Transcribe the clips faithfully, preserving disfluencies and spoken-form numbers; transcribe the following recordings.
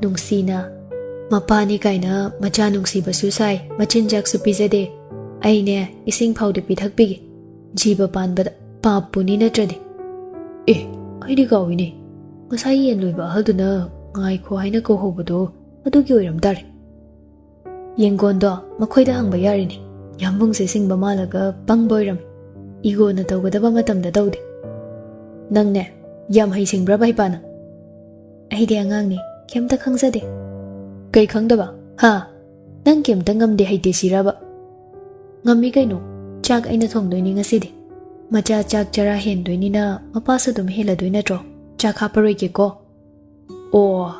ꯅꯨꯡꯁꯤꯅ꯫ ꯃꯄꯥꯅꯤ ꯀꯥꯏꯅ ꯃꯆꯥ ꯅꯨꯡꯁꯤꯕꯁꯨ ꯁꯥꯏ, ꯃꯆꯤꯟꯖꯥꯛꯁꯨ ꯄꯤꯖꯗꯦ꯫ ꯑꯩꯅꯦ ꯏꯁꯤꯡ ꯐꯥꯎꯗꯤ ꯄꯤꯊꯛꯄꯤꯒꯦ꯫ ꯖꯤꯕ ꯄꯥꯟꯕꯗ ꯄꯥꯞꯄꯨꯅꯤ ꯅꯠꯇ꯭ꯔꯗꯤ꯫ ꯑꯦ, ꯑꯩꯗꯤ ꯀꯥꯎꯏꯅꯦ꯫ ꯉꯁꯥꯏ ꯌꯦꯟ ꯂꯣꯏꯕ ꯑꯍꯜꯗꯨꯅ ꯉꯥꯏꯈꯣ ꯍꯥꯏꯅ ꯀꯧꯍꯧꯕꯗꯣ ꯑꯗꯨꯒꯤ ꯑꯣꯏꯔꯝ ꯇꯥꯔꯦ꯫ ꯌꯦꯡꯒꯣꯟꯗꯣ ꯃꯈꯣꯏꯗ ꯍꯪꯕ ꯌꯥꯔꯤꯅꯦ꯫ ꯌꯥꯝꯕꯨꯡꯁꯦ ꯁꯤꯡꯕ ꯃꯥꯜꯂꯒ ꯄꯪꯕ ꯑꯣꯏꯔꯝꯃꯤ꯫ ꯏꯒꯣꯅ ꯇꯧꯒꯗꯕ ꯃꯇꯝꯗ ꯇꯧꯗꯦ꯫ ꯅꯪꯅꯦ ꯌꯥꯝ ꯍꯩꯁꯤꯡꯕ꯭ꯔꯕ ꯍꯩꯄꯥꯅ? ꯑꯩꯗꯤ ꯑꯉꯥꯡꯅꯤ, ꯀꯩꯝꯇ ꯈꯪꯖꯗꯦ꯫ ꯀꯩ ꯈꯪꯗꯕ? ꯍꯥ? ꯅꯪ ꯀꯩꯝꯇ ꯉꯝꯗꯦ ꯍꯩꯇꯦ ꯁꯤꯔꯕ? ꯉꯝꯃꯤ ꯀꯩꯅꯣ, ꯆꯥꯛ ꯑꯩꯅ ꯊꯣꯡꯗꯣꯏꯅꯤ ꯉꯁꯤꯗꯤ꯫ ꯃꯆꯥ ꯆꯥꯛ ꯆꯔꯥ ꯍꯦꯟꯗꯣꯏꯅꯤꯅ ꯃꯄꯥꯁꯨ ꯑꯗꯨꯝ ꯍꯦꯜꯂꯗꯣꯏ ꯅꯠꯇ꯭ꯔꯣ? ꯆꯥꯛ ꯍꯥꯞꯄꯔꯣꯏꯒꯦꯀꯣ꯫ ꯑꯣ,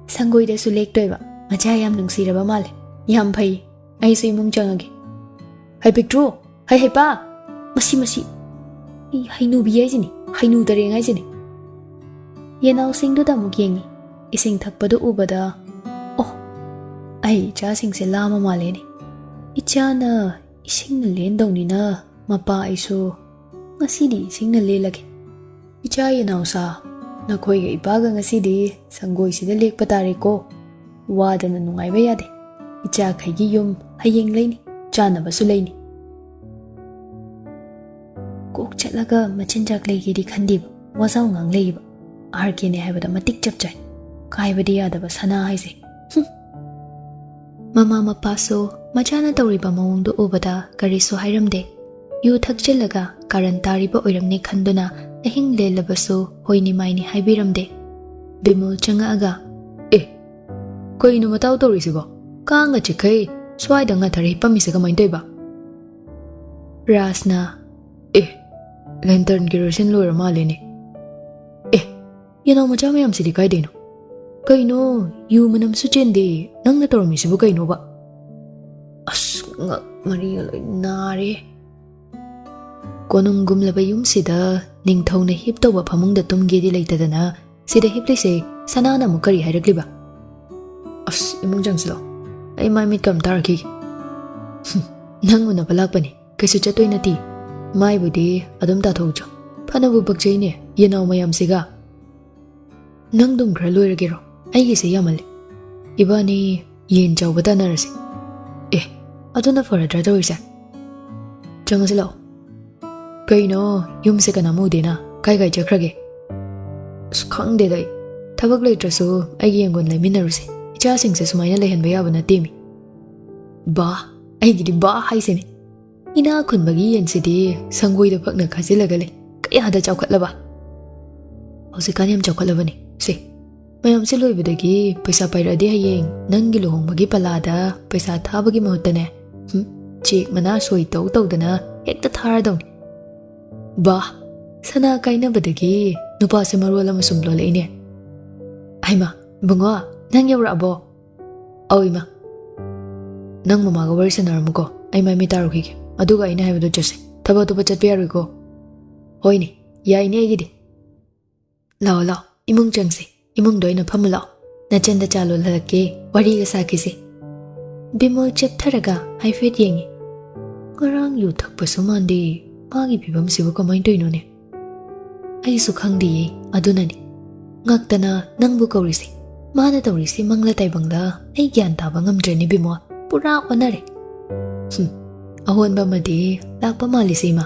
ꯁꯪꯒꯣꯏꯗꯁꯨ ꯂꯦꯛꯇꯣꯏꯕ꯫ ꯃꯆꯥ ꯌꯥꯝ ꯅꯨꯡꯁꯤꯔꯕ ꯃꯥꯜꯂꯦ꯫ ꯌꯥꯝ ꯐꯩ, ꯑꯩꯁꯨ ꯏꯃꯨꯡ ꯆꯪꯉꯒꯦ꯫ ꯍꯩ ꯄꯤꯛꯇ꯭ꯔꯨ, ꯍꯩ ꯍꯩꯄꯥ, ꯃꯁꯤ, ꯃꯁꯤ꯫ ꯑꯩ ꯍꯩꯅꯨꯕꯤ ꯍꯥꯏꯁꯤꯅꯤ, ꯍꯩꯅꯨ ꯇꯔꯦꯡ ꯍꯥꯏꯁꯤꯅꯤ꯫ ꯌꯦꯅꯥꯎꯁꯤꯡꯗꯨꯗ ꯑꯃꯨꯛ ꯌꯦꯡꯉꯤ꯫ ꯏꯁꯤꯡ ꯊꯛꯄꯗꯨ ꯎꯕꯗ, ꯑꯣ, ꯑꯩ ꯏꯆꯥꯁꯤꯡꯁꯦ ꯂꯥꯝꯃ ꯃꯥꯜꯂꯦꯅꯦ꯫ ꯏꯆꯥꯅ ꯏꯁꯤꯡꯅ ꯂꯦꯟꯗꯧꯅꯤꯅ ꯃꯄꯥ ꯑꯩꯁꯨ ꯉꯁꯤꯗꯤ ꯏꯁꯤꯡꯅ ꯂꯦꯜꯂꯒꯦ꯫ ꯏꯆꯥ ꯌꯦꯅꯥꯎꯁꯥ, ꯅꯈꯣꯏꯒ ꯏꯄꯥꯒ ꯉꯁꯤꯗꯤ ꯁꯪꯒꯣꯏꯁꯤꯗ ꯂꯦꯛꯄ ꯇꯥꯔꯦꯀꯣ꯫ ꯋꯥꯗꯅ ꯅꯨꯡꯉꯥꯏꯕ ꯌꯥꯗꯦ꯫ ꯏꯆꯥꯈꯩꯒꯤ ꯌꯨꯝ ꯍꯌꯦꯡ ꯂꯩꯅꯤ, ꯆꯥꯅꯕꯁꯨ ꯂꯩꯅꯤ꯫ ꯀꯣꯛ ꯆꯠꯂꯒ ꯃꯆꯤꯟꯖꯥꯛ ꯂꯩꯒꯦꯗꯤ ꯈꯟꯗꯦꯕ, ꯋꯥꯖꯥꯎ ꯉꯥꯡ ꯂꯩꯌꯦꯕ꯫ ꯑꯥꯔ ꯀꯦꯅꯦ ꯍꯥꯏꯕꯗ ꯃꯇꯤꯛ ꯆꯞ ꯆꯥꯏ꯫ ꯀꯥꯏꯕꯗꯤ ꯌꯥꯗꯕ ꯁꯅꯥ ꯍꯥꯏꯁꯦ꯫ ꯍꯨꯝ꯫ ꯃꯃꯥ ꯃꯄꯥꯁꯨ ꯃꯆꯥꯅ ꯇꯧꯔꯤꯕ ꯃꯑꯣꯡꯗꯨ ꯎꯕꯗ ꯀꯔꯤꯁꯨ ꯍꯥꯏꯔꯝꯗꯦ꯫ ꯌꯨ ꯊꯛꯆꯤꯜꯂꯒ ꯀꯥꯔꯟ ꯇꯥꯔꯤꯕ ꯑꯣꯏꯔꯝꯅꯤ ꯈꯟꯗꯨꯅ ꯑꯍꯤꯡ ꯂꯦꯜꯂꯕꯁꯨ ꯍꯣꯏꯅꯤ ꯃꯥꯏꯅꯤ ꯍꯥꯏꯕꯤꯔꯝꯗꯦ꯫ ꯕꯤꯃꯣꯜ ꯆꯪꯉꯛꯑꯒ, "ꯑꯦ, ꯀꯩꯅꯣ ꯃꯇꯥꯎ ꯇꯧꯔꯤꯁꯤꯕꯣ? ꯀꯥꯡꯒ ꯆꯤꯛꯈꯩ ꯁ꯭ꯋꯥꯏꯗ ꯉꯥꯊꯔ ꯍꯤꯞꯄꯝꯃꯤꯁꯦ ꯀꯃꯥꯏꯅ ꯇꯧꯔꯤꯕ?" ꯔꯥꯖꯅ, "ꯑꯦ, ꯂꯦꯟꯇꯔꯟ ꯀꯦꯔꯣꯁꯤꯟ ꯂꯣꯏꯔ ꯃꯥꯜꯂꯦꯅꯦ꯫ ꯑꯦ, ꯌꯦꯅꯥꯎ ꯃꯆꯥ ꯃꯌꯥꯝꯁꯤꯗꯤ ꯀꯥꯏꯗꯩꯅꯣ? ꯀꯩꯅꯣ, ꯌꯨ ꯃꯅꯝꯁꯨ ꯆꯦꯟꯗꯦ, ꯅꯪꯅ ꯇꯧꯔꯝꯃꯤꯁꯤꯕꯨ ꯀꯩꯅꯣꯕ?" ꯑꯁ, ꯉꯛ ꯃꯔꯤꯒ ꯂꯣꯏ ꯅꯥꯔꯦ꯫ ꯀꯣꯅꯨꯡꯒꯨꯝꯂꯕ ꯌꯨꯝꯁꯤꯗ ꯅꯤꯡꯊꯧꯅ ꯍꯤꯞꯇꯧꯕ ꯐꯃꯨꯡꯗ ꯇꯨꯝꯒꯦꯗꯤ ꯂꯩꯇꯗꯅ ꯁꯤꯗ ꯍꯤꯞꯂꯤꯁꯦ ꯁꯅꯥꯅ ꯑꯃꯨꯛ ꯀꯔꯤ ꯍꯥꯏꯔꯛꯂꯤꯕ? ꯑꯁ, ꯏꯃꯨꯡ ꯆꯪꯁꯤꯜꯂꯣ, ꯑꯩ ꯃꯥꯏ ꯃꯤꯠꯀ ꯑꯝꯇ ꯇꯥꯔꯛꯈꯤꯒꯦ꯫ ꯍꯨꯝ, ꯅꯪ ꯎꯅꯕ ꯂꯥꯛꯄꯅꯤ, ꯀꯩꯁꯨ ꯆꯠꯇꯣꯏ ꯅꯠꯇꯦ꯫ ꯃꯥꯏꯕꯨꯗꯤ ꯑꯗꯨꯝ ꯇꯥꯊꯣꯛꯎꯆꯣ꯫ ꯐꯅꯕꯨ ꯄꯛꯆꯩꯅꯦ, ꯌꯦꯅꯥꯎ ꯃꯌꯥꯝꯁꯤꯒ꯫ ꯅꯪꯗꯨꯝ ꯈꯔ ꯂꯣꯏꯔꯒꯦꯔꯣ? ꯑꯩꯒꯤꯁꯦ ꯌꯥꯝꯃꯜꯂꯦ꯫ ꯏꯕꯥꯅꯤ ꯌꯦꯟ ꯆꯥꯎꯕ ꯇꯥꯟꯅꯔꯁꯦ꯫ ꯑꯦ, ꯑꯗꯨꯅ ꯐꯔꯗ꯭ꯔꯥ ꯇꯧꯔꯤꯁꯦ? ꯆꯪꯉꯁꯤ ꯂꯥꯛꯑꯣ꯫ ꯀꯩꯅꯣ, ꯌꯨꯝꯁꯦ ꯀꯅꯥꯝ ꯎꯗꯦꯅ? ꯀꯥꯏ ꯀꯥꯏ ꯆꯠꯈ꯭ꯔꯒꯦ? ꯑꯁ, ꯈꯪꯗꯦꯗ ꯑꯩ꯫ ꯊꯕꯛ ꯂꯩꯇ꯭ꯔꯁꯨ ꯑꯩꯒꯤ ꯌꯦꯡꯒꯣꯟ ꯂꯩꯃꯤꯟꯅꯔꯨꯁꯦ꯫ ꯏꯆꯥꯁꯤꯡꯁꯦ ꯁꯨꯃꯥꯏꯅ ꯂꯩꯍꯟꯕ ꯌꯥꯕ ꯅꯠꯇꯦꯃꯤ꯫ ꯕꯥ, ꯑꯩꯒꯤꯗꯤ ꯕꯥ ꯍꯥꯏꯁꯤꯅꯤ꯫ ꯏꯅꯥꯛ ꯈꯨꯟꯕꯒꯤ ꯌꯦꯟꯁꯤꯗꯤ ꯁꯪꯒꯣꯏꯗ ꯐꯛꯅ ꯈꯥꯖꯤꯜꯂꯒ ꯂꯩ꯫ ꯀꯌꯥꯗ ꯆꯥꯎꯈꯠꯂꯕ? ꯍꯧꯖꯤꯛꯀꯥꯟ ꯌꯥꯝ ꯆꯥꯎꯈꯠꯂꯕꯅꯤ꯫ ꯁꯦ, ꯃꯌꯥꯝꯁꯦ ꯂꯣꯏꯕꯗꯒꯤ ꯄꯩꯁꯥ ꯄꯥꯏꯔꯛꯑꯗꯤ ꯍꯌꯦꯡ ꯅꯪꯒꯤ ꯂꯨꯍꯣꯡꯕꯒꯤ ꯄꯂꯥꯗ ꯄꯩꯁꯥ ꯊꯥꯕꯒꯤ ꯃꯍꯨꯠꯇꯅꯦ, ꯍꯨꯝ, ꯆꯦꯛ ꯃꯅꯥ ꯁꯣꯏ ꯇꯧ ꯇꯧꯗꯅ ꯍꯦꯛꯇ ꯊꯥꯔꯗꯧꯅꯤ꯫ ꯕꯥ, ꯁꯅꯥ ꯀꯥꯏꯅꯕꯗꯒꯤ ꯅꯨꯄꯥꯁꯦ ꯃꯔꯣꯜ ꯑꯃ ꯁꯨꯝ ꯂꯣꯜꯂꯛꯏꯅꯦ꯫ ꯍꯩꯃꯥ, ꯏꯕꯨꯡꯉꯣ, ꯅꯪ ꯌꯧꯔꯛꯑꯕꯣ? ꯑꯧ ꯏꯃꯥ꯫ ꯅꯪ ꯃꯃꯥꯒ ꯋꯥꯔꯤ ꯁꯥꯟꯅꯔꯝꯃꯨꯀꯣ, ꯑꯩ ꯃꯥꯏ ꯃꯤꯠ ꯇꯥꯔꯨꯈꯤꯒꯦ꯫ ꯑꯗꯨꯒ ꯑꯩꯅ ꯍꯥꯏꯕꯗꯣ ꯆꯠꯁꯦ꯫ ꯊꯕꯛ ꯑꯇꯣꯞꯄ ꯆꯠꯄ ꯌꯥꯔꯣꯏꯀꯣ꯫ ꯍꯣꯏꯅꯦ, ꯌꯥꯏꯅꯦ ꯑꯩꯒꯤꯗꯤ꯫ ꯂꯥꯛꯑꯣ, ꯂꯥꯛꯑꯣ, ꯏꯃꯨꯡ ꯆꯪꯁꯤ꯫ ꯏꯃꯨꯡꯗ ꯑꯣꯏꯅ ꯐꯝꯃꯨ ꯂꯥꯛꯑꯣ꯫ ꯅꯆꯟꯗ ꯆꯥ ꯂꯣꯜꯍꯜꯂꯛꯀꯦ, ꯋꯥꯔꯤꯒ ꯁꯥꯈꯤꯁꯦ꯫ ꯕꯤꯃꯣꯜ ꯆꯦꯞꯊꯔꯒ ꯍꯥꯏꯐꯦꯠ ꯌꯦꯡꯉꯤ꯫ ꯉꯔꯥꯡ ꯌꯨ ꯊꯛꯄꯁꯨ ꯃꯥꯟꯗꯦ꯫ ꯃꯥꯒꯤ ꯐꯤꯕꯝꯁꯤꯕꯨ ꯀꯃꯥꯏꯅ ꯇꯧꯔꯤꯅꯣꯅꯦ? ꯑꯩꯁꯨ ꯈꯪꯗꯦꯌꯦ, ꯑꯗꯨꯅꯅꯤ꯫ ꯉꯛꯇꯅ ꯅꯪꯕꯨ ꯀꯧꯔꯤꯁꯦ꯫ ꯃꯥꯅ ꯇꯧꯔꯤꯁꯤ ꯃꯪꯂ ꯇꯥꯏꯕꯪꯂ ꯑꯩ ꯒ꯭ꯌꯥꯟ ꯇꯥꯕ ꯉꯝꯗ꯭ꯔꯦꯅꯦ ꯕꯤꯃꯣꯜ꯫ ꯄꯨꯔꯥ ꯑꯣꯟꯅꯔꯦ꯫ ꯍꯨꯝ, ꯑꯑꯣꯟꯕ ꯑꯃꯗꯤ ꯂꯥꯛꯄ ꯃꯥꯜꯂꯤꯁꯦ ꯏꯃꯥ꯫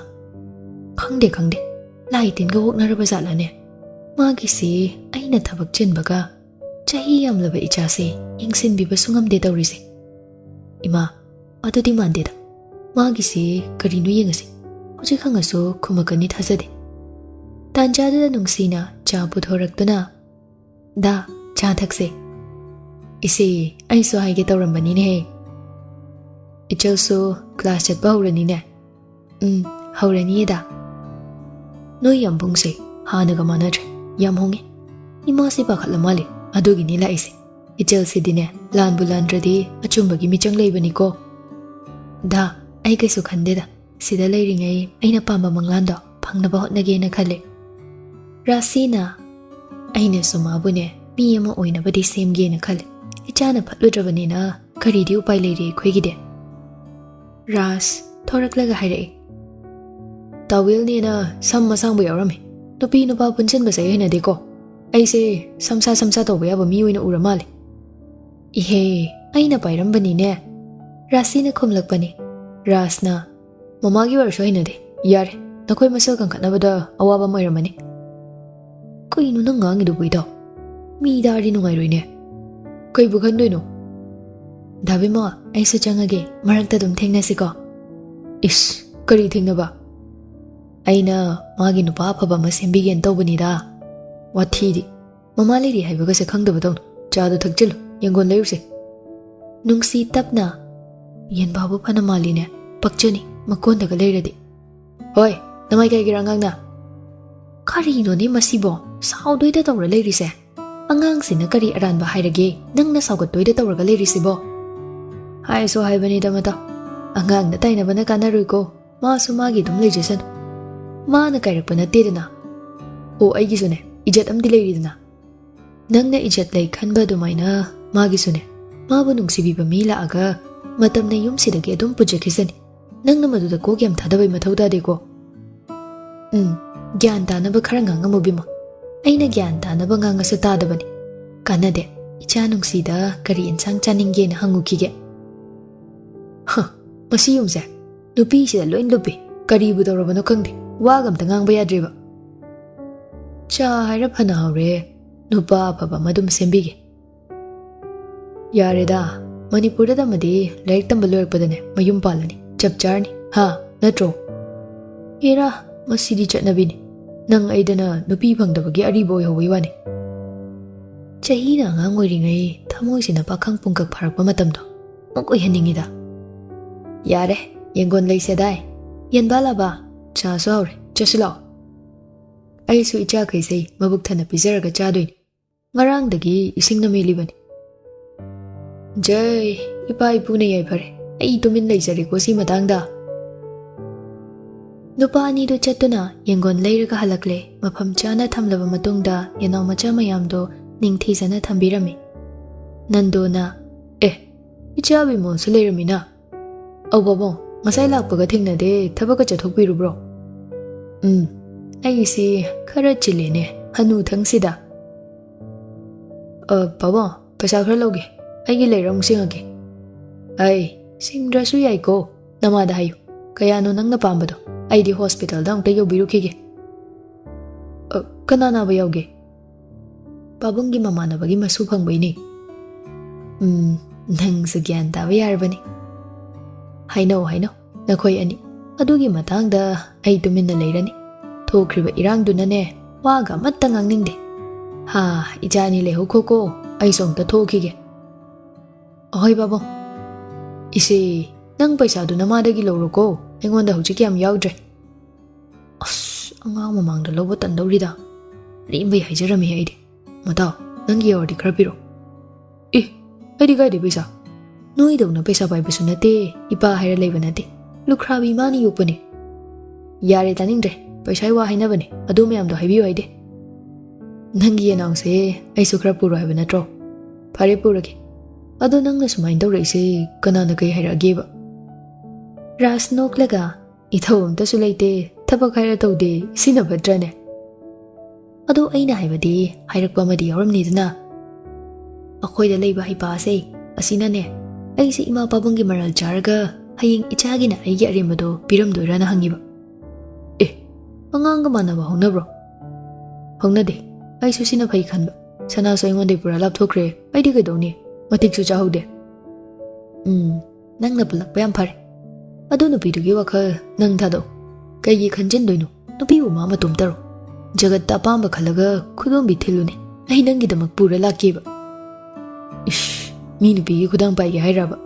ꯈꯪꯗꯦ, ꯈꯪꯗꯦ꯫ ꯂꯥꯏ ꯇꯤꯟꯒ ꯑꯣꯛꯅꯔꯕ ꯖꯥꯠꯂꯅꯦ? ꯃꯥꯒꯤꯁꯤ ꯑꯩꯅ ꯊꯕꯛ ꯆꯤꯟꯕꯒ ꯆꯍꯤ ꯌꯥꯝꯂꯕ ꯏꯆꯥꯁꯦ ꯌꯦꯡꯁꯤꯟꯕꯤꯕꯁꯨ ꯉꯝꯗꯦ ꯇꯧꯔꯤꯁꯦ꯫ ꯏꯃꯥ, ꯑꯗꯨꯗꯤ ꯃꯥꯟꯗꯦꯗ꯫ ꯃꯥꯒꯤꯁꯤ ꯀꯔꯤꯅꯣ ꯌꯦꯡꯉꯁꯤ꯫ ꯍꯧꯖꯤꯛ ꯍꯪꯉꯁꯨ ꯈꯨꯝꯃꯛꯀꯅꯤ ꯊꯥꯖꯗꯦ꯫ ꯇꯥꯟꯖꯥꯗꯨꯗ ꯅꯨꯡꯁꯤꯅ ꯆꯥ ꯄꯨꯊꯣꯔꯛꯇꯨꯅ, "ꯗꯥ, ꯆꯥ ꯊꯛꯁꯦ꯫" "ꯏꯆꯦ, ꯑꯩꯁꯨ ꯍꯥꯏꯒꯦ ꯇꯧꯔꯝꯕꯅꯤꯅꯦꯍꯦ꯫ ꯏꯆꯜꯁꯨ ꯀ꯭ꯂꯥꯁ ꯆꯠꯄ ꯍꯧꯔꯅꯤꯅꯦ?" "ꯎꯝ, ꯍꯧꯔꯅꯤꯌꯦ ꯗꯥ꯫" "ꯅꯣꯏ ꯌꯥꯝꯕꯨꯡꯁꯦ ꯍꯥꯟꯅꯒ ꯃꯥꯟꯅꯗ꯭ꯔꯦ, ꯌꯥꯝ ꯍꯣꯡꯉꯦ꯫ ꯏꯃꯥꯁꯤ ꯄꯥꯈꯠꯂ ꯃꯥꯜꯂꯦ, ꯑꯗꯨꯒꯤꯅꯤ ꯂꯥꯛꯏꯁꯦ꯫ ꯏꯆꯜꯁꯤꯗꯤꯅꯦ, ꯂꯥꯟꯕꯨ ꯂꯥꯟꯗ꯭ꯔꯗꯤ ꯑꯆꯨꯝꯕꯒꯤ ꯃꯤꯆꯪ ꯂꯩꯕꯅꯤꯀꯣ꯫" "ꯗꯥ, ꯑꯩ ꯀꯩꯁꯨ ꯈꯟꯗꯦꯗ꯫ ꯁꯤꯗ ꯂꯩꯔꯤꯉꯩ ꯑꯩꯅ ꯄꯥꯝꯕ ꯃꯪꯂꯥꯟꯗꯣ ꯐꯪꯅꯕ ꯍꯣꯠꯅꯒꯦꯅ ꯈꯜꯂꯦ꯫ ꯔꯥꯁꯤꯅ, ꯑꯩꯅꯁꯨ ꯃꯥꯕꯨꯅꯦ, ꯃꯤ ꯑꯃ ꯑꯣꯏꯅꯕꯗꯤ ꯁꯦꯝꯒꯦꯅ ꯈꯜꯂꯦ꯫ ꯏꯆꯥꯅ ꯐꯠꯂꯨꯗ꯭ꯔꯕꯅꯤꯅ ꯀꯔꯤꯗꯤ ꯎꯄꯥꯏ ꯂꯩꯔꯤ ꯑꯩꯈꯣꯏꯒꯤꯗꯤ?" ꯔꯥꯖ ꯊꯣꯔꯛꯂꯒ ꯍꯥꯏꯔꯛꯏ, "ꯇꯥꯋꯦꯜꯅꯦꯅ ꯁꯝ ꯑꯁꯥꯡꯕ ꯌꯥꯎꯔꯝꯃꯤ꯫ ꯅꯨꯄꯤ ꯅꯨꯄꯥ ꯄꯨꯟꯁꯤꯟꯕꯁꯦ ꯑꯩ ꯍꯩꯅꯗꯦꯀꯣ꯫ ꯑꯩꯁꯦ ꯁꯝꯁꯥ ꯁꯝꯁꯥ ꯇꯧꯕ ꯌꯥꯕ ꯃꯤ ꯑꯣꯏꯅ ꯎꯔ ꯃꯥꯜꯂꯦ꯫ "ꯏꯍꯦ, ꯑꯩꯅ ꯄꯥꯏꯔꯝꯕꯅꯤꯅꯦ," ꯔꯥꯁꯤꯅ ꯈꯨꯝꯂꯛꯄꯅꯤ꯫ ꯔꯥꯁꯅ, "ꯃꯃꯥꯒꯤ ꯑꯣꯏꯔꯁꯨ ꯍꯩꯅꯗꯦ꯫ ꯌꯥꯔꯦ, ꯅꯈꯣꯏ ꯃꯁꯦꯜ ꯀꯟꯈꯠꯅꯕꯗ ꯑꯋꯥꯕ ꯑꯃ ꯑꯣꯏꯔꯝꯃꯅꯤ꯫" "ꯀꯩꯅꯣ ꯅꯪ ꯉꯥꯡꯉꯤꯗꯨꯕꯨ, ꯏꯇꯥꯎ? ꯃꯤ ꯇꯥꯔꯗꯤ ꯅꯨꯡꯉꯥꯏꯔꯣꯏꯅꯦ꯫" "ꯀꯩꯕꯨ ꯈꯟꯗꯣꯏꯅꯣ?" "ꯗꯥ ꯕꯤꯃꯣꯜ, ꯑꯩꯁꯨ ꯆꯪꯉꯒꯦ, ꯃꯔꯛꯇ ꯑꯗꯨꯝ ꯊꯦꯡꯅꯁꯤꯀꯣ꯫" "ꯏꯁ, ꯀꯔꯤ ꯊꯦꯡꯅꯕ?" "ꯑꯩꯅ ꯃꯥꯒꯤ ꯅꯨꯄꯥ ꯑꯐꯕ ꯑꯃ ꯁꯦꯝꯕꯤꯒꯦꯅ ꯇꯧꯕꯅꯤꯗ꯫" "ꯋꯥꯊꯤꯗꯤ꯫ ꯃꯃꯥ ꯂꯩꯔꯤ ꯍꯥꯏꯕꯒꯁꯦ ꯈꯪꯗꯕꯗꯧꯅ꯫ ꯆꯥꯗꯣ ꯊꯛꯆꯤꯜꯂꯨ, ꯌꯦꯡꯒꯣꯟ ꯂꯩꯔꯨꯁꯦ꯫" ꯅꯨꯡꯁꯤ ꯇꯞꯅ, "ꯌꯦꯟꯕꯥꯕꯨ ꯐꯅ ꯃꯥꯜꯂꯤꯅꯦ, ꯄꯛꯆꯅꯤ ꯃꯀꯣꯟꯗꯒ ꯂꯩꯔꯗꯤ꯫" "ꯍꯣꯏ, ꯅꯃꯥꯏ ꯀꯥꯏꯒꯦꯔꯥ ꯑꯉꯥꯡꯅ?" "ꯀꯔꯤꯅꯣꯅꯦ ꯃꯁꯤꯕꯣ? ꯁꯥꯎꯗꯣꯏꯗ ꯇꯧꯔ ꯂꯩꯔꯤꯁꯦ꯫ ꯑꯉꯥꯡꯁꯤꯅ ꯀꯔꯤ ꯑꯔꯥꯟꯕ ꯍꯥꯏꯔꯒꯦ, ꯅꯪꯅ ꯁꯥꯎꯒꯠꯇꯣꯏꯗ ꯇꯧꯔꯒ ꯂꯩꯔꯤꯁꯤꯕꯣ?" "ꯍꯥꯏꯁꯨ ꯍꯥꯏꯕꯅꯤꯗ ꯃꯇꯥꯎ, ꯑꯉꯥꯡꯗ ꯇꯥꯏꯅꯕꯅ ꯀꯥꯟꯅꯔꯣꯏꯀꯣ꯫ ꯃꯥꯁꯨ ꯃꯥꯒꯤ ꯑꯗꯨꯝ ꯂꯩꯖꯁꯅꯨ꯫ ꯃꯥꯅ ꯀꯥꯏꯔꯛꯄ ꯅꯠꯇꯦꯗꯅ꯫ ꯑꯣ, ꯑꯩꯒꯤꯁꯨꯅꯦ, ꯏꯖꯠ ꯑꯃꯗꯤ ꯂꯩꯔꯤꯗꯅ꯫ ꯅꯪꯅ ꯏꯖꯠ ꯂꯩ ꯈꯟꯕ ꯑꯗꯨꯃꯥꯏꯅ ꯃꯥꯒꯤꯁꯨꯅꯦ, ꯃꯥꯕꯨ ꯅꯨꯡꯁꯤꯕꯤꯕ ꯃꯤ ꯂꯥꯛꯑꯒ ꯃꯇꯝꯅ ꯌꯨꯝꯁꯤꯗꯒꯤ ꯑꯗꯨꯝ ꯄꯨꯖꯈꯤꯁꯅꯤ꯫ ꯅꯪꯅ ꯃꯗꯨꯗ ꯀꯣꯛ ꯌꯥꯝ ꯊꯥꯗꯕꯩ ꯃꯊꯧ ꯇꯥꯗꯦꯀꯣ꯫" "ꯎꯝ, ꯒ꯭ꯌꯥꯟ ꯇꯥꯅꯕ ꯈꯔ ꯉꯥꯡꯉꯝꯃꯨ ꯕꯤꯃꯣꯜ꯫ ꯑꯩꯅ ꯒ꯭ꯌꯥꯟ ꯇꯥꯅꯕ ꯉꯥꯡꯉꯁꯨ ꯇꯥꯗꯕꯅꯤ꯫ ꯀꯥꯟꯅꯗꯦ, ꯏꯆꯥ ꯅꯨꯡꯁꯤꯗ ꯀꯔꯤ ꯏꯟꯁꯥꯡ ꯆꯥꯅꯤꯡꯒꯦꯅ ꯍꯪꯉꯨꯈꯤꯒꯦ꯫" ꯍ, ꯃꯁꯤ ꯌꯨꯝꯁꯦ ꯅꯨꯄꯤꯁꯤꯗ ꯂꯣꯏ ꯂꯨꯞꯄꯤ꯫ ꯀꯔꯤꯕꯨ ꯇꯧꯔꯕꯅꯣ ꯈꯪꯗꯦ, ꯋꯥꯒ ꯑꯝꯇ ꯉꯥꯡꯕ ꯌꯥꯗ꯭ꯔꯦꯕ꯫ ꯆꯥ ꯍꯥꯏꯔ ꯐꯅ ꯍꯧꯔꯦ, ꯅꯨꯄꯥ ꯑꯐꯕ ꯑꯃ ꯑꯗꯨꯝ ꯁꯦꯝꯕꯤꯒꯦ꯫ ꯌꯥꯔꯦꯗ, ꯃꯅꯤꯄꯨꯔꯗ ꯇꯝꯃꯗꯤ ꯂꯥꯏꯔꯤꯛ ꯇꯝꯕ ꯂꯣꯏꯔꯛꯄꯗꯅꯦ ꯃꯌꯨꯝ ꯄꯥꯜꯂꯅꯤ꯫ ꯆꯞ ꯆꯥꯔꯅꯤ꯫ ꯍꯥ, ꯅꯠꯇ꯭ꯔꯣ? ꯑꯦꯔꯥ, ꯃꯁꯤꯗꯤ ꯆꯠꯅꯕꯤꯅꯤ꯫ ꯅꯪ ꯑꯩꯗꯅ ꯅꯨꯄꯤ ꯐꯪꯗꯕꯒꯤ ꯑꯔꯤꯕ ꯑꯣꯏꯍꯧꯕꯩ ꯋꯥꯅꯤ꯫ ꯆꯍꯤꯅ ꯑꯉꯥꯡ ꯑꯣꯏꯔꯤꯉꯩ, ꯊꯃꯣꯏꯁꯤꯅ ꯄꯥꯈꯪ ꯄꯨꯡꯀꯛ ꯐꯥꯔꯛꯄ ꯃꯇꯝꯗꯣ ꯑꯃꯨꯛ ꯑꯣꯏꯍꯟꯅꯤꯡꯉꯤꯗ꯫ ꯌꯥꯔꯦ, ꯌꯦꯡꯒꯣꯟ ꯂꯩꯁꯦꯗꯥꯏ꯫ ꯌꯦꯟꯕꯥ ꯂꯥꯕꯥ, ꯆꯥꯁꯨ ꯍꯥꯎꯔꯦ, ꯆꯠꯁꯤ ꯂꯥꯛꯑꯣ꯫ ꯑꯩꯁꯨ ꯏꯆꯥꯈꯩꯁꯦ ꯃꯕꯨꯛ ꯊꯟꯅ ꯄꯤꯖꯔꯒ ꯆꯥꯗꯣꯏꯅꯤ꯫ ꯉꯔꯥꯡꯗꯒꯤ ꯏꯁꯤꯡꯅ ꯃꯦꯠꯂꯤꯕꯅꯤ꯫ ꯖꯩ, ꯏꯄꯥ ꯏꯄꯨꯅ ꯌꯥꯏꯐꯔꯦ꯫ ꯑꯩ ꯇꯨꯃꯤꯟ ꯂꯩꯖꯔꯦꯀꯣ ꯁꯤ ꯃꯇꯥꯡꯗ꯫ ꯅꯨꯄꯥ ꯑꯅꯤꯗꯨ ꯆꯠꯇꯨꯅ ꯌꯦꯡꯒꯣꯟ ꯂꯩꯔꯒ ꯍꯜꯂꯛꯂꯦ꯫ ꯃꯐꯝ ꯆꯥꯅ ꯊꯝꯂꯕ ꯃꯇꯨꯡꯗ ꯌꯦꯅꯥꯎ ꯃꯆꯥ ꯃꯌꯥꯝꯗꯣ ꯅꯤꯡꯊꯤꯖꯅ ꯊꯝꯕꯤꯔꯝꯃꯤ꯫ ꯅꯟꯗꯣꯅ, "ꯑꯦ, ꯏꯆꯥ ꯕꯤꯃꯣꯜꯁꯨ ꯂꯩꯔꯝꯃꯤꯅ?" "ꯑꯧ ꯕꯥꯕꯣ, ꯉꯁꯥꯏ ꯂꯥꯛꯄꯒ ꯊꯦꯡꯅꯗꯦ, ꯊꯕꯛꯀ ꯆꯠꯊꯣꯛꯄꯤꯔꯨꯕ꯭ꯔꯣ?" "ꯎꯝ, ꯑꯩꯁꯤ ꯈꯔ ꯆꯤꯜꯂꯦꯅꯦ, ꯍꯅꯨꯊꯪꯁꯤꯗ꯫ ꯑ, ꯄꯥꯕꯨꯡ, ꯄꯩꯁꯥ ꯈꯔ ꯂꯧꯒꯦ꯫ ꯑꯩꯒꯤ ꯂꯩꯔ ꯑꯃꯨꯛ ꯁꯤꯡꯉꯛꯀꯦ꯫ ꯑꯩ, ꯁꯤꯡꯗ꯭ꯔꯁꯨ ꯌꯥꯏꯀꯣ꯫ ꯅꯃꯥꯗ ꯍꯥꯏꯌꯨ꯫ ꯀꯌꯥꯅꯣ ꯅꯪꯅ ꯄꯥꯝꯕꯗꯣ? ꯑꯩꯗꯤ ꯍꯣꯁꯄꯤꯇꯥꯜꯗ ꯑꯃꯨꯛꯇ ꯌꯧꯕꯤꯔꯨꯈꯤꯒꯦ꯫ ꯑ, ꯀꯅꯥ ꯅꯥꯕ ꯌꯥꯎꯒꯦ? ꯄꯥꯕꯨꯡꯒꯤ ꯃꯃꯥꯟꯅꯕꯒꯤ ꯃꯁꯨ ꯐꯪꯕꯩꯅꯦ꯫ ꯎꯝ, ꯅꯪꯁꯨ ꯒ꯭ꯌꯥꯟ ꯇꯥꯕ ꯌꯥꯔꯕꯅꯤ꯫ ꯍꯥꯏꯅꯧ, ꯍꯥꯏꯅꯧ, ꯅꯈꯣꯏ ꯑꯅꯤ꯫ ꯑꯗꯨꯒꯤ ꯃꯇꯥꯡꯗ ꯑꯩ ꯇꯨꯃꯤꯟꯅ ꯂꯩꯔꯅꯤ꯫ ꯊꯣꯛꯈ꯭ꯔꯤꯕ ꯏꯔꯥꯡꯗꯨꯅꯅꯦ, ꯋꯥꯒ ꯑꯃꯠꯇ ꯉꯥꯡꯅꯤꯡꯗꯦ꯫ ꯍꯥ, ꯏꯆꯥ ꯑꯅꯤ ꯂꯩꯍꯧꯈꯣꯀꯣ, ꯑꯩꯁꯨ ꯑꯝꯇ ꯊꯣꯛꯈꯤꯒꯦ꯫ ꯑꯍꯣꯏ ꯄꯥꯕꯨꯡ꯫ ꯏꯆꯦ, ꯅꯪ ꯄꯩꯁꯥꯗꯨ ꯅꯃꯥꯗꯒꯤ ꯂꯧꯔꯣꯀꯣ, ꯑꯩꯉꯣꯟꯗ ꯍꯧꯖꯤꯛ ꯌꯥꯝ ꯌꯥꯎꯗ꯭ꯔꯦ꯫ ꯑꯁ, ꯑꯉꯥꯡ ꯃꯃꯥꯡꯗ ꯂꯧꯕ ꯇꯟꯗꯧꯔꯤꯗ꯫ ꯑꯔꯦꯝꯕꯩ ꯍꯥꯏꯖꯔꯝꯃꯤ ꯑꯩꯗꯤ꯫ ꯃꯇꯥꯎ, ꯅꯪꯒꯤ ꯌꯥꯎꯔꯗꯤ ꯈꯔ ꯄꯤꯔꯛꯑꯣ꯫ ꯑꯦ, ꯑꯩꯗꯤ ꯀꯥꯏꯗꯩ ꯄꯩꯁꯥ? ꯅꯣꯏꯗꯧꯅ ꯄꯩꯁꯥ ꯄꯥꯏꯕꯁꯨ ꯅꯠꯇꯦ, ꯏꯄꯥ ꯍꯥꯏꯔ ꯂꯩꯕ ꯅꯠꯇꯦ꯫ ꯂꯨꯈ꯭ꯔꯥꯕꯤ ꯏꯃꯥꯅ ꯌꯣꯛꯄꯅꯤ꯫ ꯌꯥꯔꯦ, ꯇꯥꯅꯤꯡꯗ꯭ꯔꯦ꯫ ꯄꯩꯁꯥꯒꯤ ꯋꯥ ꯍꯥꯏꯅꯕꯅꯦ, ꯑꯗꯨ ꯃꯌꯥꯝꯗꯣ ꯍꯥꯏꯕꯤꯌꯨ ꯍꯥꯏꯗꯦ꯫ ꯅꯪꯒꯤ ꯌꯦꯅꯥꯎꯁꯦ ꯑꯩꯁꯨ ꯈꯔ ꯄꯨꯔꯣ ꯍꯥꯏꯕ ꯅꯠꯇ꯭ꯔꯣ? ꯐꯔꯦ, ꯄꯨꯔꯒꯦ꯫ ꯑꯗꯣ ꯅꯪꯅ ꯁꯨꯃꯥꯏꯅ ꯇꯧꯔꯛꯏꯁꯦ ꯀꯅꯥꯅ ꯀꯩ ꯍꯥꯏꯔꯛꯑꯒꯦꯕ? ꯔꯥꯖ ꯅꯣꯛꯂꯒ, "ꯏꯊꯧ ꯑꯝꯇꯁꯨ ꯂꯩꯇꯦ, ꯊꯕꯛ ꯍꯥꯏꯔ ꯇꯧꯗꯦ, ꯁꯤꯅ ꯐꯠꯇ꯭ꯔꯅꯦ?" ꯑꯗꯣ ꯑꯩꯅ ꯍꯥꯏꯕꯗꯤ ꯍꯥꯏꯔꯛꯄ ꯑꯃꯗꯤ ꯌꯥꯎꯔꯝꯅꯤꯗꯅ꯫ ꯑꯩꯈꯣꯏꯗ ꯂꯩꯕ ꯍꯩꯄꯥꯁꯦ ꯑꯁꯤꯅꯅꯦ, ꯑꯩꯁꯦ ꯏꯃꯥ ꯄꯥꯕꯨꯡꯒꯤ ꯃꯔꯜ ꯆꯥꯔꯒ ꯍꯌꯦꯡ ꯏꯆꯥꯒꯤꯅ ꯑꯩꯒꯤ ꯑꯔꯦꯝꯕꯗꯣ ꯄꯤꯔꯝꯗꯣꯏꯔꯥꯅ ꯍꯪꯉꯤꯕ꯫ ꯑꯦ, ꯑꯉꯥꯡꯒ ꯃꯥꯟꯅꯕ ꯍꯧꯅꯕ꯭ꯔꯣ? ꯍꯧꯅꯗꯦ꯫ ꯑꯩꯁꯨ ꯁꯤꯅ ꯐꯩ ꯈꯟꯕ꯫ ꯁꯅꯥꯁꯨ ꯑꯩꯉꯣꯟꯗꯩ ꯄꯨꯔꯥ ꯂꯥꯞꯊꯣꯛꯈ꯭ꯔꯦ꯫ ꯑꯩꯗꯤ ꯀꯩꯗꯧꯅꯤ? ꯃꯇꯤꯛꯁꯨ ꯆꯥꯍꯧꯗꯦ꯫ ꯎꯝ, ꯅꯪꯅ ꯄꯨꯜꯂꯛꯄ ꯌꯥꯝ ꯐꯔꯦ꯫ ꯑꯗꯨ ꯅꯨꯄꯤꯗꯨꯒꯤ ꯋꯥꯈꯜ ꯅꯪ ꯊꯥꯗꯣꯛ꯫ ꯀꯩꯒꯤ ꯈꯟꯖꯤꯟꯗꯣꯏꯅꯣ? ꯅꯨꯄꯤꯕꯨ ꯃꯥ ꯃꯇꯣꯝꯇꯔꯣ? ꯖꯒꯠꯇ ꯑꯄꯥꯝꯕ ꯈꯜꯂꯒ ꯈꯨꯗꯣꯝꯕꯤ ꯊꯤꯜꯂꯨꯅꯦ꯫ ꯑꯩ ꯅꯪꯒꯤꯗꯃꯛ ꯄꯨꯔ ꯂꯥꯛꯀꯦꯕ꯫ ꯏꯁ, ꯃꯤ ꯅꯨꯄꯤꯒꯤ ꯈꯨꯗꯥꯡ ꯄꯥꯏꯒꯦ ꯍꯥꯏꯔꯕ?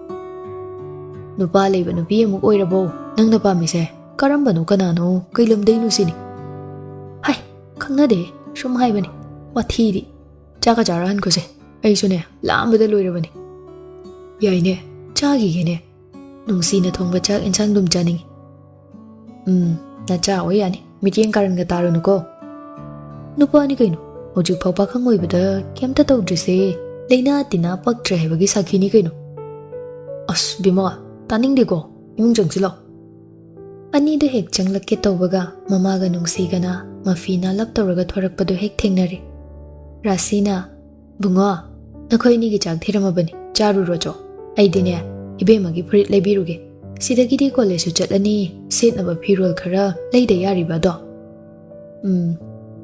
ꯅꯨꯄꯥ ꯂꯩꯕ ꯅꯨꯄꯤ ꯑꯃꯨꯛ ꯑꯣꯏꯔꯕꯣ ꯅꯪꯅ ꯄꯥꯝꯃꯤꯁꯦ? ꯀꯔꯝꯕꯅꯣ, ꯀꯅꯥꯅꯣ, ꯀꯩ ꯂꯝꯗꯩꯅꯣ ꯁꯤꯅꯤ? ꯍꯥꯏ, ꯈꯪꯅꯗꯦ, ꯁꯨꯝ ꯍꯥꯏꯕꯅꯤ꯫ ꯋꯥꯊꯤꯗꯤ꯫ ꯆꯥꯛꯀ ꯆꯥꯔ ꯍꯟꯈꯣꯁꯦ꯫ ꯑꯩꯁꯨꯅꯦ, ꯂꯥꯝꯕꯗ ꯂꯣꯏꯔꯕꯅꯤ꯫ ꯌꯥꯏꯅꯦ, ꯆꯥꯈꯤꯒꯦꯅꯦ꯫ ꯅꯨꯡꯁꯤꯅ ꯊꯣꯡꯕ ꯆꯥꯛ ꯏꯟꯁꯥꯡ ꯑꯗꯨꯝ ꯆꯥꯅꯤꯡꯉꯤ꯫ ꯎꯝ, ꯅꯆꯥ ꯑꯣꯏ ꯌꯥꯅꯤ꯫ ꯃꯤꯠꯌꯦꯡ ꯀꯥꯔꯟꯒ ꯇꯥꯔꯨꯅꯨꯀꯣ꯫ ꯅꯨꯄꯥꯅꯤ ꯀꯩꯅꯣ, ꯍꯧꯖꯤꯛꯐꯥꯎ ꯄꯥꯈꯪ ꯑꯣꯏꯕꯗ ꯀꯩꯝꯇ ꯇꯧꯗ꯭ꯔꯤꯁꯦ꯫ ꯂꯩꯅꯥ ꯇꯤꯟꯅꯥ ꯄꯛꯇ꯭ꯔꯦ ꯍꯥꯏꯕꯒꯤ ꯁꯥꯈꯤꯅꯤ ꯀꯩꯅꯣ꯫ ꯑꯁ, ꯕꯤꯃꯣ, ꯇꯥꯅꯤꯡꯗꯦꯀꯣ꯫ ꯏꯃꯨꯡ ꯆꯪꯁꯤꯜꯂꯣ꯫ ꯑꯅꯤꯗꯨ ꯍꯦꯛ ꯆꯪꯂꯛꯀꯦ ꯇꯧꯕꯒ ꯃꯃꯥꯒ ꯅꯨꯡꯁꯤꯒꯅ ꯃꯐꯤ ꯅꯥꯂꯞ ꯇꯧꯔꯒ ꯊꯣꯔꯛꯄꯗꯨ ꯍꯦꯛ ꯊꯦꯡꯅꯔꯦ꯫ ꯔꯥꯁꯤꯅ, "ꯕꯨꯡꯉꯣ, ꯅꯈꯣꯏ ꯑꯅꯤꯒꯤ ꯆꯥꯛ ꯊꯤꯔꯝꯃꯕꯅꯤ, ꯆꯥꯔꯨꯔꯣꯆꯣ꯫ ꯑꯩꯗꯤꯅꯦ, ꯏꯕꯦꯝꯃꯒꯤ ꯐꯨꯔꯤꯠ ꯂꯩꯕꯤꯔꯨꯒꯦ꯫ ꯁꯤꯗꯒꯤꯗꯤ ꯀꯣꯂꯦꯖꯁꯨ ꯆꯠꯂꯅꯤ, ꯁꯦꯠꯅꯕ ꯐꯤꯔꯣꯜ ꯈꯔ ꯂꯩꯗ ꯌꯥꯔꯤꯕ ꯑꯗꯣ꯫" ꯎꯝ,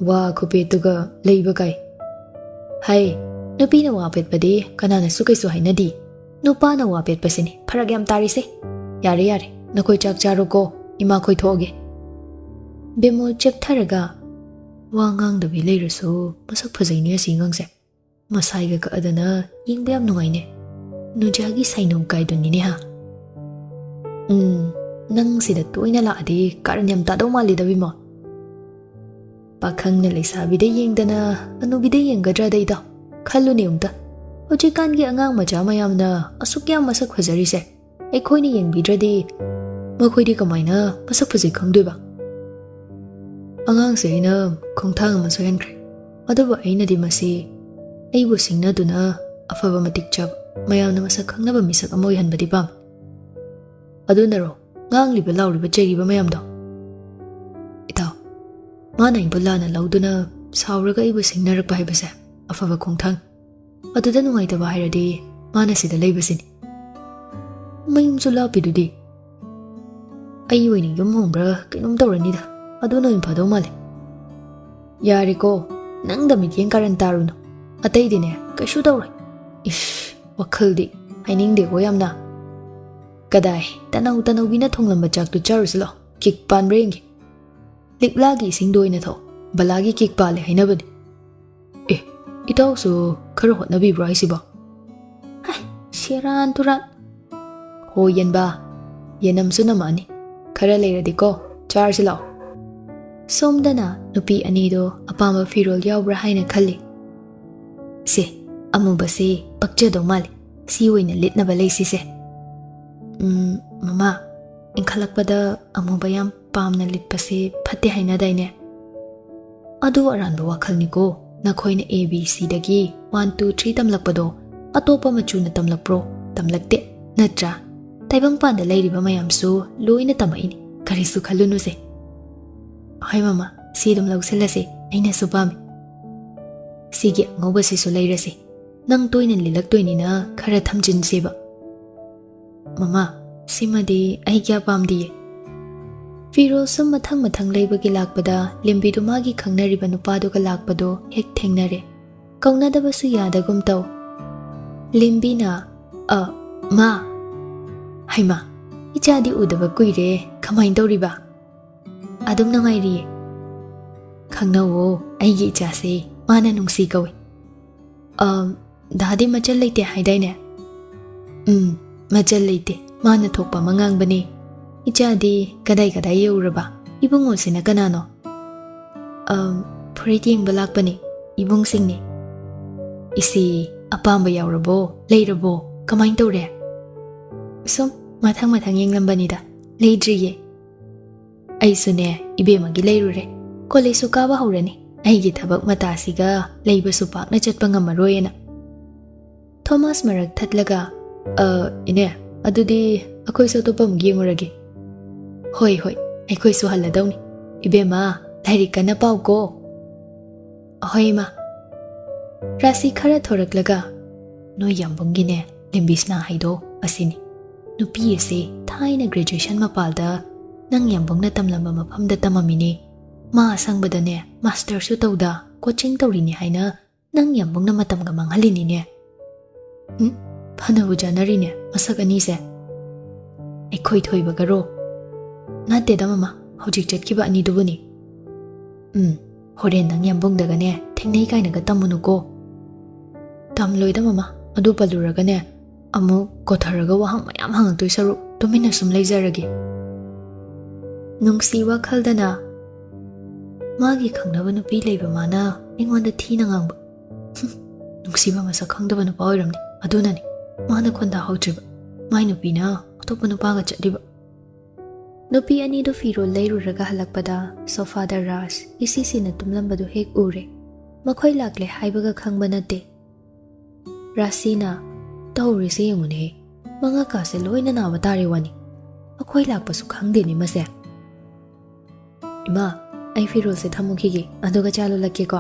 ꯋꯥ ꯈꯨꯄꯦꯠꯇꯨꯒ ꯂꯩꯕ ꯀꯥꯏ꯫ ꯍꯥꯏ, ꯅꯨꯄꯤꯅ ꯋꯥ ꯄꯦꯠꯄꯗꯤ ꯀꯅꯥꯅꯁꯨ ꯀꯩꯁꯨ ꯍꯥꯏꯅꯗꯤ꯫ ꯅꯨꯄꯥꯅ ꯋꯥ ꯄꯦꯠꯄꯁꯤꯅꯤ ꯐꯔꯛ ꯌꯥꯝ ꯇꯥꯔꯤꯁꯦ꯫ ꯌꯥꯔꯦ, ꯌꯥꯔꯦ, ꯅꯈꯣꯏ ꯆꯥꯛ ꯆꯥꯔꯣꯀꯣ, ꯏꯃꯥ ꯈꯣꯏꯊꯣꯛꯑꯒꯦ꯫ ꯕꯦꯃꯣꯜ ꯆꯦꯞꯊꯔꯒ, ꯋꯥ ꯉꯥꯡꯗꯕꯤ ꯂꯩꯔꯁꯨ ꯃꯁꯛ ꯐꯖꯩꯅꯦ ꯑꯁꯤ ꯑꯉꯥꯡꯁꯦ꯫ ꯃꯁꯥꯏꯒ ꯀꯛꯑꯗꯅ ꯌꯦꯡꯕ ꯌꯥꯝ ꯅꯨꯡꯉꯥꯏꯅꯦ꯫ ꯅꯨꯖꯥꯒꯤ ꯁꯥꯏꯅꯧ ꯀꯥꯏꯗꯨꯅꯤꯅꯦ ꯍꯥ꯫ ꯎꯝ, ꯅꯪ ꯁꯤꯗ ꯇꯣꯏꯅ ꯂꯥꯛꯑꯗꯤ ꯀꯥꯔꯟ ꯌꯥꯝ ꯇꯥꯗꯧ ꯃꯥꯜꯂꯤꯗ, ꯕꯤꯃꯣꯜ꯫ ꯄꯥꯈꯪꯅ ꯂꯩꯁꯥꯕꯤꯗ ꯌꯦꯡꯗꯅ ꯍꯅꯨꯕꯤꯗ ꯌꯦꯡꯒꯗ꯭ꯔꯥꯗ ꯏꯇꯥꯎ? ꯈꯜꯂꯨꯅꯦ ꯑꯃꯨꯛꯇ꯫ ꯍꯧꯖꯤꯛꯀꯥꯟꯒꯤ ꯑꯉꯥꯡ ꯃꯆꯥ ꯃꯌꯥꯝꯅ ꯑꯁꯨꯛ ꯌꯥꯝ ꯃꯁꯛ ꯐꯖꯔꯤꯁꯦ, ꯑꯩꯈꯣꯏꯅ ꯌꯦꯡꯕꯤꯗ꯭ꯔꯗꯤ ꯃꯈꯣꯏꯗꯤ ꯀꯃꯥꯏꯅ ꯃꯁꯛ ꯐꯖꯩ ꯈꯪꯗꯣꯏꯕ? ꯑꯉꯥꯡꯁꯦ ꯑꯩꯅ ꯈꯣꯡꯊꯥꯡ ꯑꯃ ꯁꯣꯏꯍꯟꯈ꯭ꯔꯦ꯫ ꯑꯗꯨꯕꯨ ꯑꯩꯅꯗꯤ ꯃꯁꯤ ꯑꯩꯕꯨ ꯁꯤꯡꯅꯗꯨꯅ ꯑꯐꯕ ꯃꯇꯤꯛ ꯆꯥꯕ, ꯃꯌꯥꯝꯅ ꯃꯁꯛ ꯈꯪꯅꯕ ꯃꯤꯁꯛ ꯑꯃ ꯑꯣꯏꯍꯟꯕꯗꯤ ꯄꯥꯝꯃꯤ꯫ ꯑꯗꯨꯅꯔꯣ ꯉꯥꯡꯂꯤꯕ, ꯂꯥꯎꯔꯤꯕ, ꯆꯩꯔꯤꯕ ꯃꯌꯥꯝꯗꯣ? ꯏꯇꯥꯎ, ꯃꯥꯅ ꯑꯩꯕꯨ ꯂꯥꯟꯅ ꯂꯧꯗꯨꯅ ꯁꯥꯎꯔꯒ ꯑꯩꯕꯨ ꯁꯤꯡꯅꯔꯛꯄ ꯍꯥꯏꯕꯁꯦ ꯑꯐꯕ ꯈꯣꯡꯊꯥꯡ꯫ ꯑꯗꯨꯗ ꯅꯨꯡꯉꯥꯏꯇꯕ ꯍꯥꯏꯔꯗꯤ ꯃꯥꯅ ꯁꯤꯗ ꯂꯩꯕꯁꯤꯅꯤ꯫ ꯃꯌꯨꯝꯁꯨ ꯂꯥꯞꯄꯤꯗꯨꯗꯤ꯫ ꯑꯩ ꯑꯣꯏꯅ ꯌꯨꯝ ꯍꯣꯡꯕ꯭ꯔꯥ ꯀꯩꯅꯣꯝ ꯇꯧꯔꯅꯤꯗ, ꯑꯗꯨꯅ ꯑꯣꯏꯅ ꯐꯗꯧ ꯃꯥꯜꯂꯦ꯫ ꯌꯥꯔꯦꯀꯣ, ꯅꯪꯗ ꯃꯤꯠꯌꯦꯡ ꯀꯥꯔꯟ ꯇꯥꯔꯨꯅꯨ꯫ ꯑꯇꯩꯗꯤꯅꯦ, ꯀꯩꯁꯨ ꯇꯧꯔꯣꯏ꯫ ꯏꯁ, ꯋꯥꯈꯜꯗꯤ ꯍꯥꯏꯅꯤꯡꯗꯦꯀꯣ ꯌꯥꯝꯅ꯫ ꯀꯗꯥꯏ, ꯇꯅꯧ ꯇꯅꯧꯕꯤꯅ ꯊꯣꯡꯂꯝꯕ ꯆꯥꯛꯇꯨ ꯆꯥꯔꯨꯁꯤ ꯂꯥꯛꯑꯣ, ꯀꯤꯛ ꯄꯥꯟꯕ꯭ꯔꯥ ꯌꯦꯡꯒꯦ꯫ ꯂꯤꯛꯂꯥꯒꯤ ꯏꯁꯤꯡꯗꯣ ꯑꯣꯏꯅ ꯊꯛꯑꯣ, ꯕꯂꯥꯒꯤ ꯀꯤꯛ ꯄꯥꯜꯂꯦ ꯍꯥꯏꯅꯕꯅꯦ꯫ ꯑꯦ, ꯏꯇꯥꯎꯁꯨ ꯈꯔ ꯍꯣꯠꯅꯕꯤꯕ꯭ꯔꯣ ꯍꯥꯏꯁꯤꯕꯣ? ꯍꯥꯏ, ꯁꯦꯔꯥꯟ ꯇꯨꯔꯥꯟ꯫ ꯍꯣ ꯌꯦꯟꯕ, ꯌꯦꯅꯝꯁꯨ ꯅꯝꯃꯛꯑꯅꯤ꯫ ꯈꯔ ꯂꯩꯔꯗꯤꯀꯣ, ꯆꯥꯔꯁꯤ ꯂꯥꯛꯑꯣ꯫ ꯁꯣꯝꯗꯅ ꯅꯨꯄꯤ ꯑꯅꯤꯗꯣ ꯑꯄꯥꯝꯕ ꯐꯤꯔꯣꯜ ꯌꯥꯎꯕ꯭ꯔꯥ ꯍꯥꯏꯅ ꯈꯜꯂꯤ꯫ ꯁꯦ, ꯑꯃꯨꯕꯁꯦ ꯄꯛꯆꯗꯧ ꯃꯥꯜꯂꯤ꯫ ꯁꯤ ꯑꯣꯏꯅ ꯂꯤꯠꯅꯕ ꯂꯩꯁꯤꯁꯦ꯫ ꯎꯝ, ꯃꯃꯥ, ꯏꯟꯈꯠꯂꯛꯄꯗ ꯑꯃꯨꯕ ꯌꯥꯝ ꯄꯥꯝꯅ ꯂꯤꯠꯄꯁꯦ ꯐꯠꯇꯦ ꯍꯥꯏꯅꯗꯥꯏꯅꯦ? ꯑꯗꯨ ꯑꯔꯥꯟꯕ ꯋꯥꯈꯜꯅꯤꯀꯣ꯫ ꯅꯈꯣꯏꯅ A B C ꯗꯒꯤ one, two, three ꯇꯝꯂꯛꯄꯗꯣ ꯑꯇꯣꯞꯄ ꯃꯆꯨꯅ ꯇꯝꯂꯛꯄ꯭ꯔꯣ? ꯇꯝꯂꯛꯇꯦ, ꯅꯠꯇ꯭ꯔꯥ? ꯇꯥꯏꯕꯪꯄꯥꯟꯗ ꯂꯩꯔꯤꯕ ꯃꯌꯥꯝꯁꯨ ꯂꯣꯏꯅ ꯇꯝꯃꯛꯏꯅꯤ, ꯀꯔꯤꯁꯨ ꯈꯜꯂꯨꯅꯨꯁꯦ꯫ ꯍꯣꯏ ꯃꯃꯥ, ꯁꯤ ꯑꯗꯨꯝ ꯂꯧꯁꯤꯜꯂꯁꯦ, ꯑꯩꯅꯁꯨ ꯄꯥꯝꯃꯤ꯫ ꯁꯤꯒꯤ ꯑꯉꯧꯕꯁꯤꯁꯨ ꯂꯩꯔꯁꯤ꯫ ꯅꯪ ꯇꯣꯏꯅ ꯂꯤꯜꯂꯛꯇꯣꯏꯅꯤꯅ ꯈꯔ ꯊꯝꯖꯤꯟꯁꯦꯕ꯫ ꯃꯃꯥ, ꯁꯤꯃꯗꯤ ꯑꯩ ꯀꯌꯥ ꯄꯥꯝꯗꯤꯌꯦ꯫ ꯐꯤꯔꯣꯜ ꯁꯨꯝ ꯃꯊꯪ ꯃꯊꯪ ꯂꯩꯕꯒꯤ ꯂꯥꯛꯄꯗ ꯂꯦꯝꯕꯤꯗꯨ ꯃꯥꯒꯤ ꯈꯪꯅꯔꯤꯕ ꯅꯨꯄꯥꯗꯨꯒ ꯂꯥꯛꯄꯗꯣ ꯍꯦꯛ ꯊꯦꯡꯅꯔꯦ꯫ ꯀꯧꯅꯗꯕꯁꯨ ꯌꯥꯗꯒꯨꯝ ꯇꯧ꯫ ꯂꯦꯝꯕꯤꯅ, "ꯑ, ꯃꯥ꯫ ꯍꯩꯃꯥ, ꯏꯆꯥꯗꯤ ꯎꯗꯕ ꯀꯨꯏꯔꯦ, ꯀꯃꯥꯏꯅ ꯇꯧꯔꯤꯕ?" "ꯑꯗꯨꯝ ꯅꯨꯡꯉꯥꯏꯔꯤꯌꯦ꯫ ꯈꯪꯅꯧꯋꯣ, ꯑꯩꯒꯤ ꯏꯆꯥꯁꯦ, ꯃꯥꯅ ꯅꯨꯡꯁꯤ ꯀꯧꯏ꯫" "ꯑ, ꯗꯥꯗꯤ ꯃꯆꯜ ꯂꯩꯇꯦ ꯍꯥꯏꯗꯥꯏꯅꯦ?" "ꯎꯝ, ꯃꯆꯜ ꯂꯩꯇꯦ, ꯃꯥꯅ ꯊꯣꯛꯄ ꯑꯃ ꯉꯥꯡꯕꯅꯦ꯫ ꯏꯆꯥꯗꯤ ꯀꯗꯥꯏ ꯀꯗꯥꯏ ꯌꯧꯔꯕ? ꯏꯕꯨꯡꯉꯣꯁꯤꯅ ꯀꯅꯥꯅꯣ?" "ꯑꯝ, ꯐꯨꯔꯤꯠ ꯌꯦꯡꯕ ꯂꯥꯛꯄꯅꯦ, ꯏꯕꯨꯡꯁꯤꯡꯅꯦ꯫" "ꯏꯁꯤ, ꯑꯄꯥꯝꯕ ꯌꯥꯎꯔꯕꯣ? ꯂꯩꯔꯕꯣ? ꯀꯃꯥꯏꯅ ꯇꯧꯔꯦ?" "ꯁꯨꯝ ꯃꯊꯪ ꯃꯊꯪ ꯌꯦꯡꯂꯝꯕꯅꯤꯗ, ꯂꯩꯗ꯭ꯔꯤꯌꯦ꯫" "ꯑꯩꯁꯨꯅꯦ, ꯏꯕꯦꯝꯃꯒꯤ ꯂꯩꯔꯨꯔꯦ꯫ ꯀꯣꯂꯦꯖꯁꯨ ꯀꯥꯕ ꯍꯧꯔꯅꯤ꯫ ꯑꯩꯒꯤ ꯊꯕꯛ ꯃꯇꯥꯁꯤꯒ ꯂꯩꯕꯁꯨ ꯄꯥꯛꯅ ꯆꯠꯄ ꯉꯝꯃꯔꯣꯏꯅ꯫" ꯊꯣꯃꯥꯁ ꯃꯔꯛ ꯊꯠꯂꯒ, "ꯑ, ꯏꯅꯦ, ꯑꯗꯨꯗꯤ ꯑꯩꯈꯣꯏꯁꯨ ꯑꯇꯣꯞꯄ ꯑꯃꯨꯛ ꯌꯦꯡꯉꯨꯔꯒꯦ꯫" "ꯍꯣꯏ, ꯍꯣꯏ, ꯑꯩꯈꯣꯏꯁꯨ ꯍꯜꯂꯗꯧꯅꯤ꯫ ꯏꯕꯦꯝꯃ, ꯂꯥꯏꯔꯤꯛ ꯀꯟꯅ ꯄꯥꯎꯀꯣ꯫" "ꯍꯣꯏ, ꯏꯃꯥ꯫" ꯔꯥꯁꯤ ꯈꯔ ꯊꯣꯔꯛꯂꯒ, "ꯅꯣꯏ ꯌꯥꯝꯕꯨꯡꯒꯤꯅꯦ, ꯂꯦꯝꯕꯤꯁꯅꯥ ꯍꯥꯏꯗꯣ ꯑꯁꯤꯅꯤ꯫ ꯅꯨꯄꯤ ꯑꯁꯤ ꯊꯥꯏꯅ ꯒ꯭ꯔꯦꯖꯨꯑꯦꯁꯟ ꯃꯄꯥꯜꯗ ꯅꯪ ꯌꯥꯝꯕꯨꯡꯅ ꯇꯝꯂꯝꯕ ꯃꯐꯝꯗ ꯇꯝꯃꯝꯃꯤꯅꯦ꯫ ꯃꯥ ꯑꯁꯪꯕꯗꯅꯦ, ꯃꯥꯁꯇꯔꯁꯨ ꯇꯧꯗ, ꯀꯣꯆꯤꯡ ꯇꯧꯔꯤꯅꯤ ꯍꯥꯏꯅ ꯅꯪ ꯌꯥꯝꯕꯨꯡꯅ ꯃꯇꯝꯒ ꯃꯥꯡꯍꯜꯂꯤꯅꯤꯅꯦ꯫" "ꯎꯝ? ꯐꯅꯕꯨ ꯆꯥꯟꯅꯔꯤꯅꯦ ꯃꯁꯛ ꯑꯅꯤꯁꯦ꯫" "ꯑꯩꯈꯣꯏ ꯊꯣꯏꯕꯒꯔꯣ?" "ꯅꯠꯇꯦꯗ ꯃꯃꯥ, ꯍꯧꯖꯤꯛ ꯆꯠꯈꯤꯕ ꯑꯅꯤꯗꯨꯕꯨꯅꯤ꯫" "ꯎꯝ, ꯍꯣꯔꯦꯟ ꯅꯪ ꯌꯥꯝꯕꯨꯡꯗꯒꯅꯦ ꯊꯦꯡꯅꯩ ꯀꯥꯏꯅꯒ ꯇꯝꯃꯨꯅꯨꯀꯣ꯫" "ꯇꯝꯂꯣꯏꯗ ꯃꯃꯥ, ꯑꯗꯨ ꯄꯜꯂꯨꯔꯒꯅꯦ ꯑꯃꯨꯛ ꯀꯣꯊꯔꯒ ꯋꯥꯍꯪ ꯃꯌꯥꯝ ꯍꯪꯉꯛꯇꯣꯏ ꯁꯔꯨꯛ ꯇꯨꯃꯤꯟꯅ ꯁꯨꯝ ꯂꯩꯖꯔꯒꯦ꯫" ꯅꯨꯡꯁꯤ ꯋꯥꯈꯜꯗꯅ, "ꯃꯥꯒꯤ ꯈꯪꯅꯕ ꯅꯨꯄꯤ ꯂꯩꯕ ꯃꯥꯅ ꯑꯩꯉꯣꯟꯗ ꯊꯤꯅ ꯉꯥꯡꯕ꯫ ꯍꯨꯝ, ꯅꯨꯡꯁꯤꯕ ꯃꯁꯛ ꯈꯪꯗꯕ ꯅꯨꯄꯥ ꯑꯣꯏꯔꯝꯅꯤ꯫ ꯑꯗꯨꯅꯅꯤ ꯃꯥꯅ ꯈꯣꯟꯗꯥ ꯍꯧꯗ꯭ꯔꯤꯕ꯫ ꯃꯥꯏ ꯅꯨꯄꯤꯅ ꯑꯇꯣꯞꯄ ꯅꯨꯄꯥꯒ ꯆꯠꯂꯤꯕ꯫" ꯅꯨꯄꯤ ꯑꯅꯤꯗꯨ ꯐꯤꯔꯣꯜ ꯂꯩꯔꯨꯔꯒ ꯍꯜꯂꯛꯄꯗ ꯁꯣꯐꯥꯗ ꯔꯥꯖ ꯏꯁꯤꯁꯤꯅ ꯇꯨꯝꯂꯝꯕꯗꯨ ꯍꯦꯛ ꯎꯔꯦ꯫ ꯃꯈꯣꯏ ꯂꯥꯛꯂꯦ ꯍꯥꯏꯕꯒ ꯈꯪꯕ ꯅꯠꯇꯦ꯫ ꯔꯥꯁꯤꯅ, "ꯇꯧꯔꯤꯁꯦ ꯌꯦꯡꯉꯨꯅꯦ, ꯃꯉꯛꯀꯥꯁꯦ ꯂꯣꯏꯅ ꯅꯥꯕ ꯇꯥꯔꯦ ꯋꯥꯅꯤ꯫ ꯑꯩꯈꯣꯏ ꯂꯥꯛꯄꯁꯨ ꯈꯪꯗꯦꯅꯦ ꯃꯁꯦ꯫" "ꯏꯃꯥ, ꯑꯩ ꯐꯤꯔꯣꯜꯁꯦ ꯊꯝꯃꯨꯈꯤꯒꯦ, ꯑꯗꯨꯒ ꯆꯥ ꯂꯣꯜꯂꯛꯀꯦꯀꯣ꯫"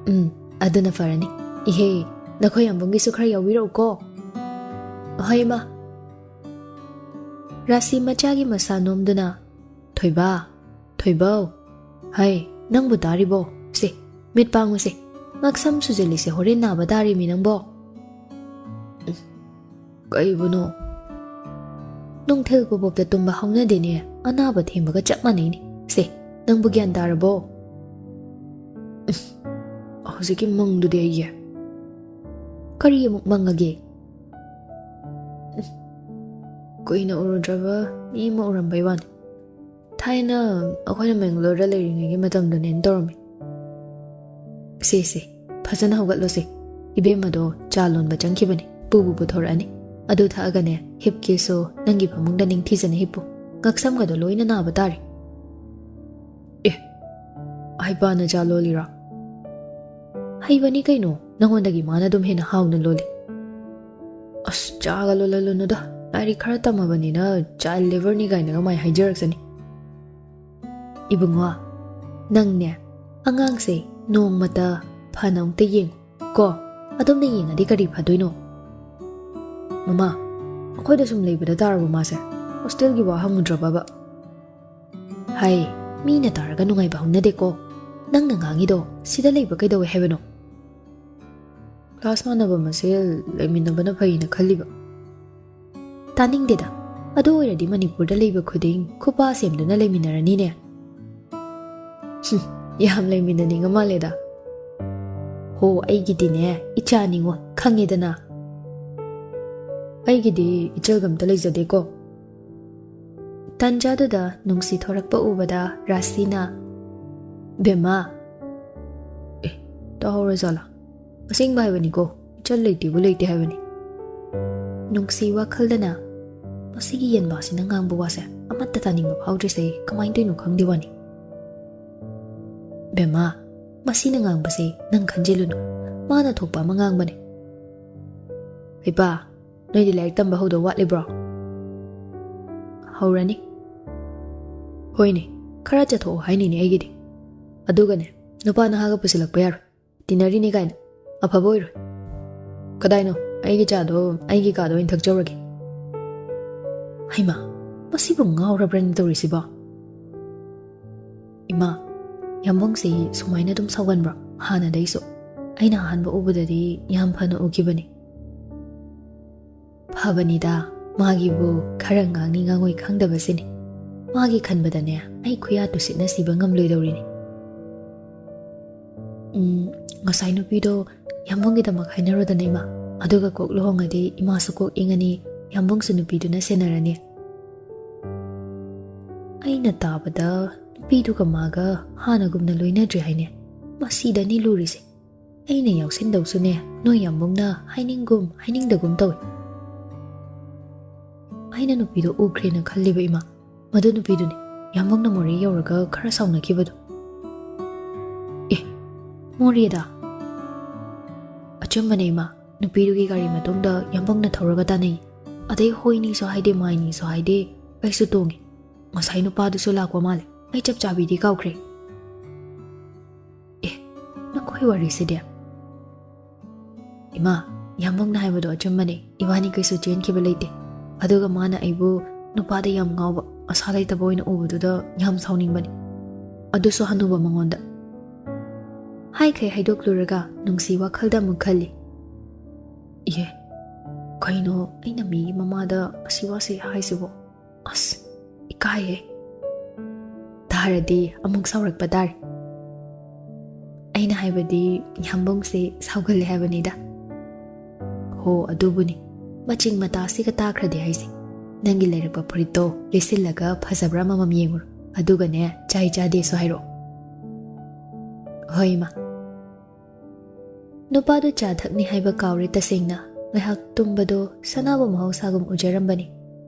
ꯎꯝ, ꯑꯗꯨꯅ ꯐꯔꯅꯤ꯫ ꯏꯍꯦ, ꯅꯈꯣꯏ ꯌꯥꯝꯕꯨꯡꯒꯤꯁꯨ ꯈꯔ ꯌꯥꯎꯕꯤꯔꯛꯎꯀꯣ꯫ ꯍꯣꯏ, ꯏꯃꯥ꯫ ꯔꯥꯁꯤ ꯃꯆꯥꯒꯤ ꯃꯁꯥ ꯅꯣꯝꯗꯨꯅ, "ꯊꯣꯏꯕ, ꯊꯣꯏꯕꯧ, ꯍꯩ, ꯅꯪꯕꯨ ꯇꯥꯔꯤꯕꯣ? ꯁꯦ, ꯃꯤꯠ ꯄꯥꯡꯉꯨꯁꯦ꯫ ꯉꯛꯁꯝ ꯁꯨꯖꯤꯜꯂꯤꯁꯦ ꯍꯣꯔꯦꯟ ꯅꯥꯕ ꯇꯥꯔꯤꯃꯤ ꯅꯪꯕꯣ꯫" ꯎꯝ, ꯀꯩꯕꯨꯅꯣ? ꯅꯨꯡꯊꯤꯜ ꯄꯣꯄꯣꯞꯇ ꯇꯨꯝꯕ ꯍꯧꯅꯗꯦꯅꯦ, ꯑꯅꯥꯕ ꯊꯦꯝꯕꯒ ꯆꯞ ꯃꯥꯟꯅꯩꯅꯦ꯫ ꯁꯦ, ꯅꯪꯕꯨ ꯒ꯭ꯌꯥꯟ ꯇꯥꯔꯕꯣ? ꯎꯝ, ꯍꯧꯖꯤꯛꯀꯤ ꯃꯪꯗꯨꯗꯤ ꯑꯩꯒꯤ꯫ ꯀꯔꯤ ꯑꯃꯨꯛ ꯃꯪꯉꯒꯦ? ꯎꯝ, ꯀꯨꯏꯅ ꯎꯔꯨꯗ꯭ꯔꯕ ꯃꯤ ꯑꯃ ꯎꯔꯝꯕꯩ ꯋꯥꯅꯤ꯫ ꯊꯥꯏꯅ ꯑꯩꯈꯣꯏꯅ ꯃꯦꯡꯒꯂꯣꯔꯗ ꯂꯩꯔꯤꯉꯩꯒꯤ ꯃꯇꯝꯗꯨꯅꯦꯅ ꯇꯧꯔꯝꯃꯤ꯫ ꯁꯦ, ꯁꯦ, ꯐꯖꯅ ꯍꯧꯒꯠꯂꯣꯁꯦ꯫ ꯏꯕꯦꯝꯃꯗꯣ ꯆꯥ ꯂꯣꯟꯕ ꯆꯪꯈꯤꯕꯅꯤ, ꯄꯨꯕꯨ ꯄꯨꯊꯣꯔꯛꯑꯅꯤ꯫ ꯑꯗꯨ ꯊꯛꯑꯒꯅꯦ, ꯍꯤꯞꯀꯦꯁꯨ ꯅꯪꯒꯤ ꯐꯃꯨꯡꯗ ꯅꯤꯡꯊꯤꯖꯅ ꯍꯤꯞꯄꯨ꯫ ꯉꯛꯁꯝꯒꯗꯣ ꯂꯣꯏꯅ ꯅꯥꯕ ꯇꯥꯔꯦ꯫ ꯑꯦ, ꯍꯩꯄꯥꯅ ꯆꯥ ꯂꯣꯜꯂꯤꯔꯣ? ꯍꯩꯕꯅꯤ ꯀꯩꯅꯣ, ꯅꯉꯣꯟꯗꯒꯤ ꯃꯥꯅ ꯑꯗꯨꯝ ꯍꯦꯟꯅ ꯍꯥꯎꯅ ꯂꯣꯜꯂꯤ꯫ ꯑꯁ, ꯆꯥꯒ ꯂꯣꯜꯍꯜꯂꯨꯅꯨꯗ, ꯂꯥꯏꯔꯤꯛ ꯈꯔ ꯇꯝꯃꯕꯅꯤꯅ child labourꯅꯤ ꯀꯥꯏꯅꯒ ꯃꯥꯏ ꯍꯥꯏꯖꯔꯛꯁꯅꯤ꯫ ꯏꯕꯨꯡꯉꯣ, ꯅꯪꯅꯦ, ꯑꯉꯥꯡꯁꯦ ꯅꯣꯡꯃꯇ ꯐꯅ ꯑꯃꯨꯛꯇ ꯌꯦꯡꯉꯨ ꯀꯣ꯫ ꯑꯗꯣꯝꯅ ꯌꯦꯡꯉꯗꯤ ꯀꯔꯤ ꯐꯗꯣꯏꯅꯣ? ꯃꯃꯥ, ꯑꯩꯈꯣꯏꯗ ꯁꯨꯝ ꯂꯩꯕꯗ ꯇꯥꯔꯕꯣ ꯃꯥꯁꯦ? ꯍꯣꯁꯇꯦꯜꯒꯤ ꯋꯥ ꯍꯪꯉꯨꯗ꯭ꯔꯕꯕ? ꯍꯥꯏ, ꯃꯤꯅ ꯇꯥꯔꯒ ꯅꯨꯡꯉꯥꯏꯕ ꯍꯧꯅꯗꯦꯀꯣ꯫ ꯅꯪꯅ ꯉꯥꯡꯉꯤꯗꯣ ꯁꯤꯗ ꯂꯩꯕ ꯀꯩꯗꯧꯋꯦ ꯍꯥꯏꯕꯅꯣ? ꯀ꯭ꯂꯥꯁ ꯃꯥꯟꯅꯕ ꯃꯁꯦꯜ ꯂꯩꯃꯤꯟꯅꯕꯅ ꯐꯩꯅ ꯈꯜꯂꯤꯕ꯫ ꯇꯥꯅꯤꯡꯗꯦꯗ꯫ ꯑꯗꯨ ꯑꯣꯏꯔꯗꯤ ꯃꯅꯤꯄꯨꯔꯗ ꯂꯩꯕ ꯈꯨꯗꯤꯡ ꯈꯨꯄꯥ ꯁꯦꯝꯗꯨꯅ ꯂꯩꯃꯤꯟꯅꯔꯅꯤꯅꯦ꯫ ꯍꯨꯝ, ꯌꯥꯝ ꯂꯩꯃꯤꯟꯅꯅꯤꯡꯉ ꯃꯥꯜꯂꯦꯗ꯫ ꯍꯣ, ꯑꯩꯒꯤꯗꯤꯅꯦ, ꯏꯆꯥꯅꯤꯉꯣ, ꯈꯪꯉꯦꯗꯅ꯫ ꯑꯩꯒꯤꯗꯤ ꯏꯆꯜꯒ ꯑꯝꯇ ꯂꯩꯖꯗꯦꯀꯣ꯫ ꯇꯟꯖꯥꯗꯨꯗ ꯅꯨꯡꯁꯤ ꯊꯣꯔꯛꯄ ꯎꯕꯗ ꯔꯥꯁꯤꯅ, "ꯕꯦꯝꯃ!" "ꯑꯦ, ꯇꯥꯍꯧꯔꯖꯥꯠꯂꯥ? ꯑꯁꯦꯡꯕ ꯍꯥꯏꯕꯅꯤꯀꯣ, ꯏꯆꯜ ꯂꯩꯇꯦꯕꯨ ꯂꯩꯇꯦ ꯍꯥꯏꯕꯅꯤ꯫" ꯅꯨꯡꯁꯤ ꯋꯥꯈꯜꯗꯅ, "ꯃꯁꯤꯒꯤ ꯌꯦꯟꯕꯥꯁꯤꯅ ꯉꯥꯡꯕ ꯋꯥꯁꯦ ꯑꯃꯠꯇ ꯇꯥꯅꯤꯡꯕ ꯐꯥꯎꯗ꯭ꯔꯤꯁꯦ ꯀꯃꯥꯏꯅ ꯇꯧꯔꯤꯅꯣ ꯈꯪꯗꯦ ꯋꯥꯅꯤ꯫" "ꯕꯦꯝꯃ, ꯃꯁꯤꯅ ꯉꯥꯡꯕꯁꯦ ꯅꯪ ꯈꯟꯖꯤꯜꯂꯨꯅꯨ, ꯃꯥꯅ ꯊꯣꯛꯄ ꯑꯃ ꯉꯥꯡꯕꯅꯦ꯫" "ꯍꯩꯄꯥ, ꯅꯣꯏꯗꯤ ꯂꯥꯏꯔꯤꯛ ꯇꯝꯕ ꯍꯧꯗꯧ ꯋꯥꯠꯂꯤꯕ꯭ꯔꯣ?" "ꯍꯧꯔꯅꯤ꯫" "ꯍꯣꯏꯅꯦ, ꯈꯔ ꯆꯠꯊꯣꯛꯑꯣ ꯍꯥꯏꯅꯤꯅꯦ ꯑꯩꯒꯤꯗꯤ꯫ ꯑꯗꯨꯒꯅꯦ, ꯅꯨꯄꯥ ꯅꯍꯥꯒ ꯄꯨꯁꯤꯜꯂꯛꯄ ꯌꯥꯔꯣꯏ꯫ ꯇꯤꯟꯅꯔꯤꯅꯤ ꯀꯥꯏꯅ꯫ ꯑꯐꯕ ꯑꯣꯏꯔꯣꯏ꯫ ꯀꯗꯥꯏꯅꯣ? ꯑꯩꯒꯤ ꯆꯥꯗꯣ ꯑꯩꯒꯤ ꯀꯥꯗ ꯑꯣꯏꯅ ꯊꯛꯆꯧꯔꯒꯦ꯫ ꯍꯩꯃꯥ, ꯃꯁꯤꯕꯨ ꯉꯥꯎꯔꯕ꯭ꯔꯅ ꯇꯧꯔꯤꯁꯤꯕꯣ? ꯏꯃꯥ, ꯌꯥꯝꯕꯨꯡꯁꯤ ꯁꯨꯃꯥꯏꯅ ꯑꯗꯨꯝ ꯁꯥꯎꯒꯟꯕ꯭ꯔꯣ? ꯍꯥꯟꯅꯗꯩꯁꯨ꯫ ꯑꯩꯅ ꯑꯍꯥꯟꯕ ꯎꯕꯗꯗꯤ ꯌꯥꯝ ꯐꯅ ꯎꯈꯤꯕꯅꯤ꯫ ꯐꯕꯅꯤꯗ, ꯃꯥꯒꯤꯕꯨ ꯈꯔ ꯉꯥꯡꯅꯤ ꯉꯥꯡꯉꯣꯏ ꯈꯪꯗꯕꯁꯤꯅꯤ꯫ ꯃꯥꯒꯤ ꯈꯟꯕꯗꯅꯦ, ꯑꯩ ꯈꯨꯌꯥ ꯇꯨꯁꯤꯠꯅ ꯁꯤꯕ ꯉꯝꯂꯣꯏꯗꯧꯔꯤꯅꯤ꯫ ꯎꯝ, ꯉꯁꯥꯏ ꯅꯨꯄꯤꯗꯣ ꯌꯥꯝꯕꯨꯡꯒꯤꯗꯃꯛ ꯍꯥꯏꯅꯔꯣꯗꯅ, ꯏꯃꯥ꯫ ꯑꯗꯨꯒ ꯀꯣꯛ ꯂꯨꯍꯣꯡꯉꯗꯤ ꯏꯃꯥꯁꯨ ꯀꯣꯛ ꯏꯪꯉꯅꯤ, ꯌꯥꯝꯕꯨꯡꯁꯨ ꯅꯨꯄꯤꯗꯨꯅ ꯁꯦꯟꯅꯔꯅꯤ꯫ ꯑꯩꯅ ꯇꯥꯕꯗ ꯅꯨꯄꯤꯗꯨꯒ ꯃꯥꯒ ꯍꯥꯟꯅꯒꯨꯝꯅ ꯂꯣꯏꯅꯗ꯭ꯔꯦ ꯍꯥꯏꯅꯦ꯫ ꯃꯁꯤꯗꯅꯤ ꯂꯨꯔꯤꯁꯦ꯫ ꯑꯩꯅ ꯌꯥꯎꯁꯤꯟꯗꯧꯁꯨꯅꯦ, ꯅꯣꯏ ꯌꯥꯝꯕꯨꯡꯅ ꯍꯥꯏꯅꯤꯡꯒꯨꯝ ꯍꯥꯏꯅꯤꯡꯗꯒꯨꯝ ꯇꯧꯏ꯫ ꯑꯩꯅ ꯅꯨꯄꯤꯗꯣ ꯎꯈ꯭ꯔꯦꯅ ꯈꯜꯂꯤꯕ, ꯏꯃꯥ꯫ ꯃꯗꯨ ꯅꯨꯄꯤꯗꯨꯅꯤ, ꯌꯥꯝꯕꯨꯡꯅ ꯃꯣꯔꯦ ꯌꯧꯔꯒ ꯈꯔ ꯁꯥꯎꯅꯈꯤꯕꯗꯣ꯫ ꯑꯦ, ꯃꯣꯔꯦꯗ? ꯑꯆꯨꯝꯕꯅꯦ, ꯏꯃꯥ꯫ ꯅꯨꯄꯤꯗꯨꯒꯤ ꯒꯥꯔꯤ ꯃꯇꯨꯡꯗ ꯌꯥꯝꯕꯨꯡꯅ ꯊꯧꯔꯒ ꯇꯥꯅꯩ꯫ ꯑꯗꯩ ꯍꯣꯏꯅꯤꯁꯨ ꯍꯥꯏꯗꯦ, ꯃꯥꯏꯅꯤꯁꯨ ꯍꯥꯏꯗꯦ, ꯑꯩꯁꯨ ꯇꯣꯡꯉꯤ꯫ ꯉꯁꯥꯏ ꯅꯨꯄꯥꯗꯨꯁꯨ ꯂꯥꯛꯄ ꯃꯥꯜꯂꯦ꯫ ꯑꯩ ꯆꯞ ꯆꯥꯕꯤꯗꯤ ꯀꯥꯎꯈ꯭ꯔꯦ꯫ ꯑꯦ, ꯅꯈꯣꯏ ꯋꯥꯔꯤꯁꯤꯗꯤ꯫ ꯏꯃꯥ, ꯌꯥꯝꯕꯨꯡꯅ ꯍꯥꯏꯕꯗꯣ ꯑꯆꯨꯝꯕꯅꯦ꯫ ꯏꯕꯥꯅꯤ ꯀꯩꯁꯨ ꯆꯦꯟꯈꯤꯕ ꯂꯩꯇꯦ꯫ ꯑꯗꯨꯒ ꯃꯥꯅ ꯑꯩꯕꯨ ꯅꯨꯄꯥꯗ ꯌꯥꯝ ꯉꯥꯎꯕ, ꯃꯁꯥ ꯂꯩꯇꯕ ꯑꯣꯏꯅ ꯎꯕꯗꯨꯗ ꯌꯥꯝ ꯁꯥꯎꯅꯤꯡꯕꯅꯤ꯫ ꯑꯗꯨꯁꯨ ꯍꯅꯨꯕ ꯃꯉꯣꯟꯗ꯫ ꯍꯥꯏꯈꯩ ꯍꯥꯏꯗꯣꯛꯂꯨꯔꯒ ꯅꯨꯡꯁꯤ ꯋꯥꯈꯜꯗ ꯑꯃꯨꯛ ꯈꯜꯂꯤ꯫ ꯏꯍꯦ, ꯀꯩꯅꯣ ꯑꯩꯅ ꯃꯤꯒꯤ ꯃꯃꯥꯗ ꯑꯁꯤ ꯋꯥꯁꯤ ꯍꯥꯏꯁꯤꯕꯣ? ꯑꯁ, ꯏꯀꯥꯏꯍꯦ꯫ ꯇꯥꯔꯗꯤ ꯑꯃꯨꯛ ꯁꯥꯎꯔꯛꯄ ꯇꯥꯔꯦ꯫ ꯑꯩꯅ ꯍꯥꯏꯕꯗꯤ ꯌꯥꯝꯕꯨꯡꯁꯦ ꯁꯥꯎꯒꯜꯂꯦ ꯍꯥꯏꯕꯅꯤꯗ꯫ ꯍꯣ, ꯑꯗꯨꯕꯨꯅꯤ꯫ ꯃꯆꯤꯡ ꯃꯇꯥꯁꯤꯒ ꯇꯥꯈ꯭ꯔꯗꯤ ꯍꯥꯏꯁꯦ꯫ ꯅꯪꯒꯤ ꯂꯩꯔꯛꯄ ꯐꯨꯔꯤꯠꯇꯣ ꯂꯤꯠꯁꯤꯜꯂꯒ ꯐꯖꯕ꯭ꯔꯥ ꯑꯃꯃꯝ ꯌꯦꯡꯉꯨꯔꯣ꯫ ꯑꯗꯨꯒꯅꯦ, ꯆꯥꯏ ꯆꯥꯗꯦꯁꯨ ꯍꯥꯏꯔꯛꯑꯣ꯫ ꯍꯣꯏ, ꯏꯃꯥ꯫ ꯅꯨꯄꯥꯗꯨ ꯆꯥ ꯊꯛꯅꯤ ꯍꯥꯏꯕ ꯀꯥꯎꯔꯦ ꯇꯁꯦꯡꯅ꯫ ꯉꯥꯏꯍꯥꯛ ꯇꯨꯝꯕꯗꯣ ꯁꯅꯥꯕꯨ ꯃꯍꯧꯁꯥꯒꯨꯝ ꯎꯖꯔꯝꯕꯅꯤ꯫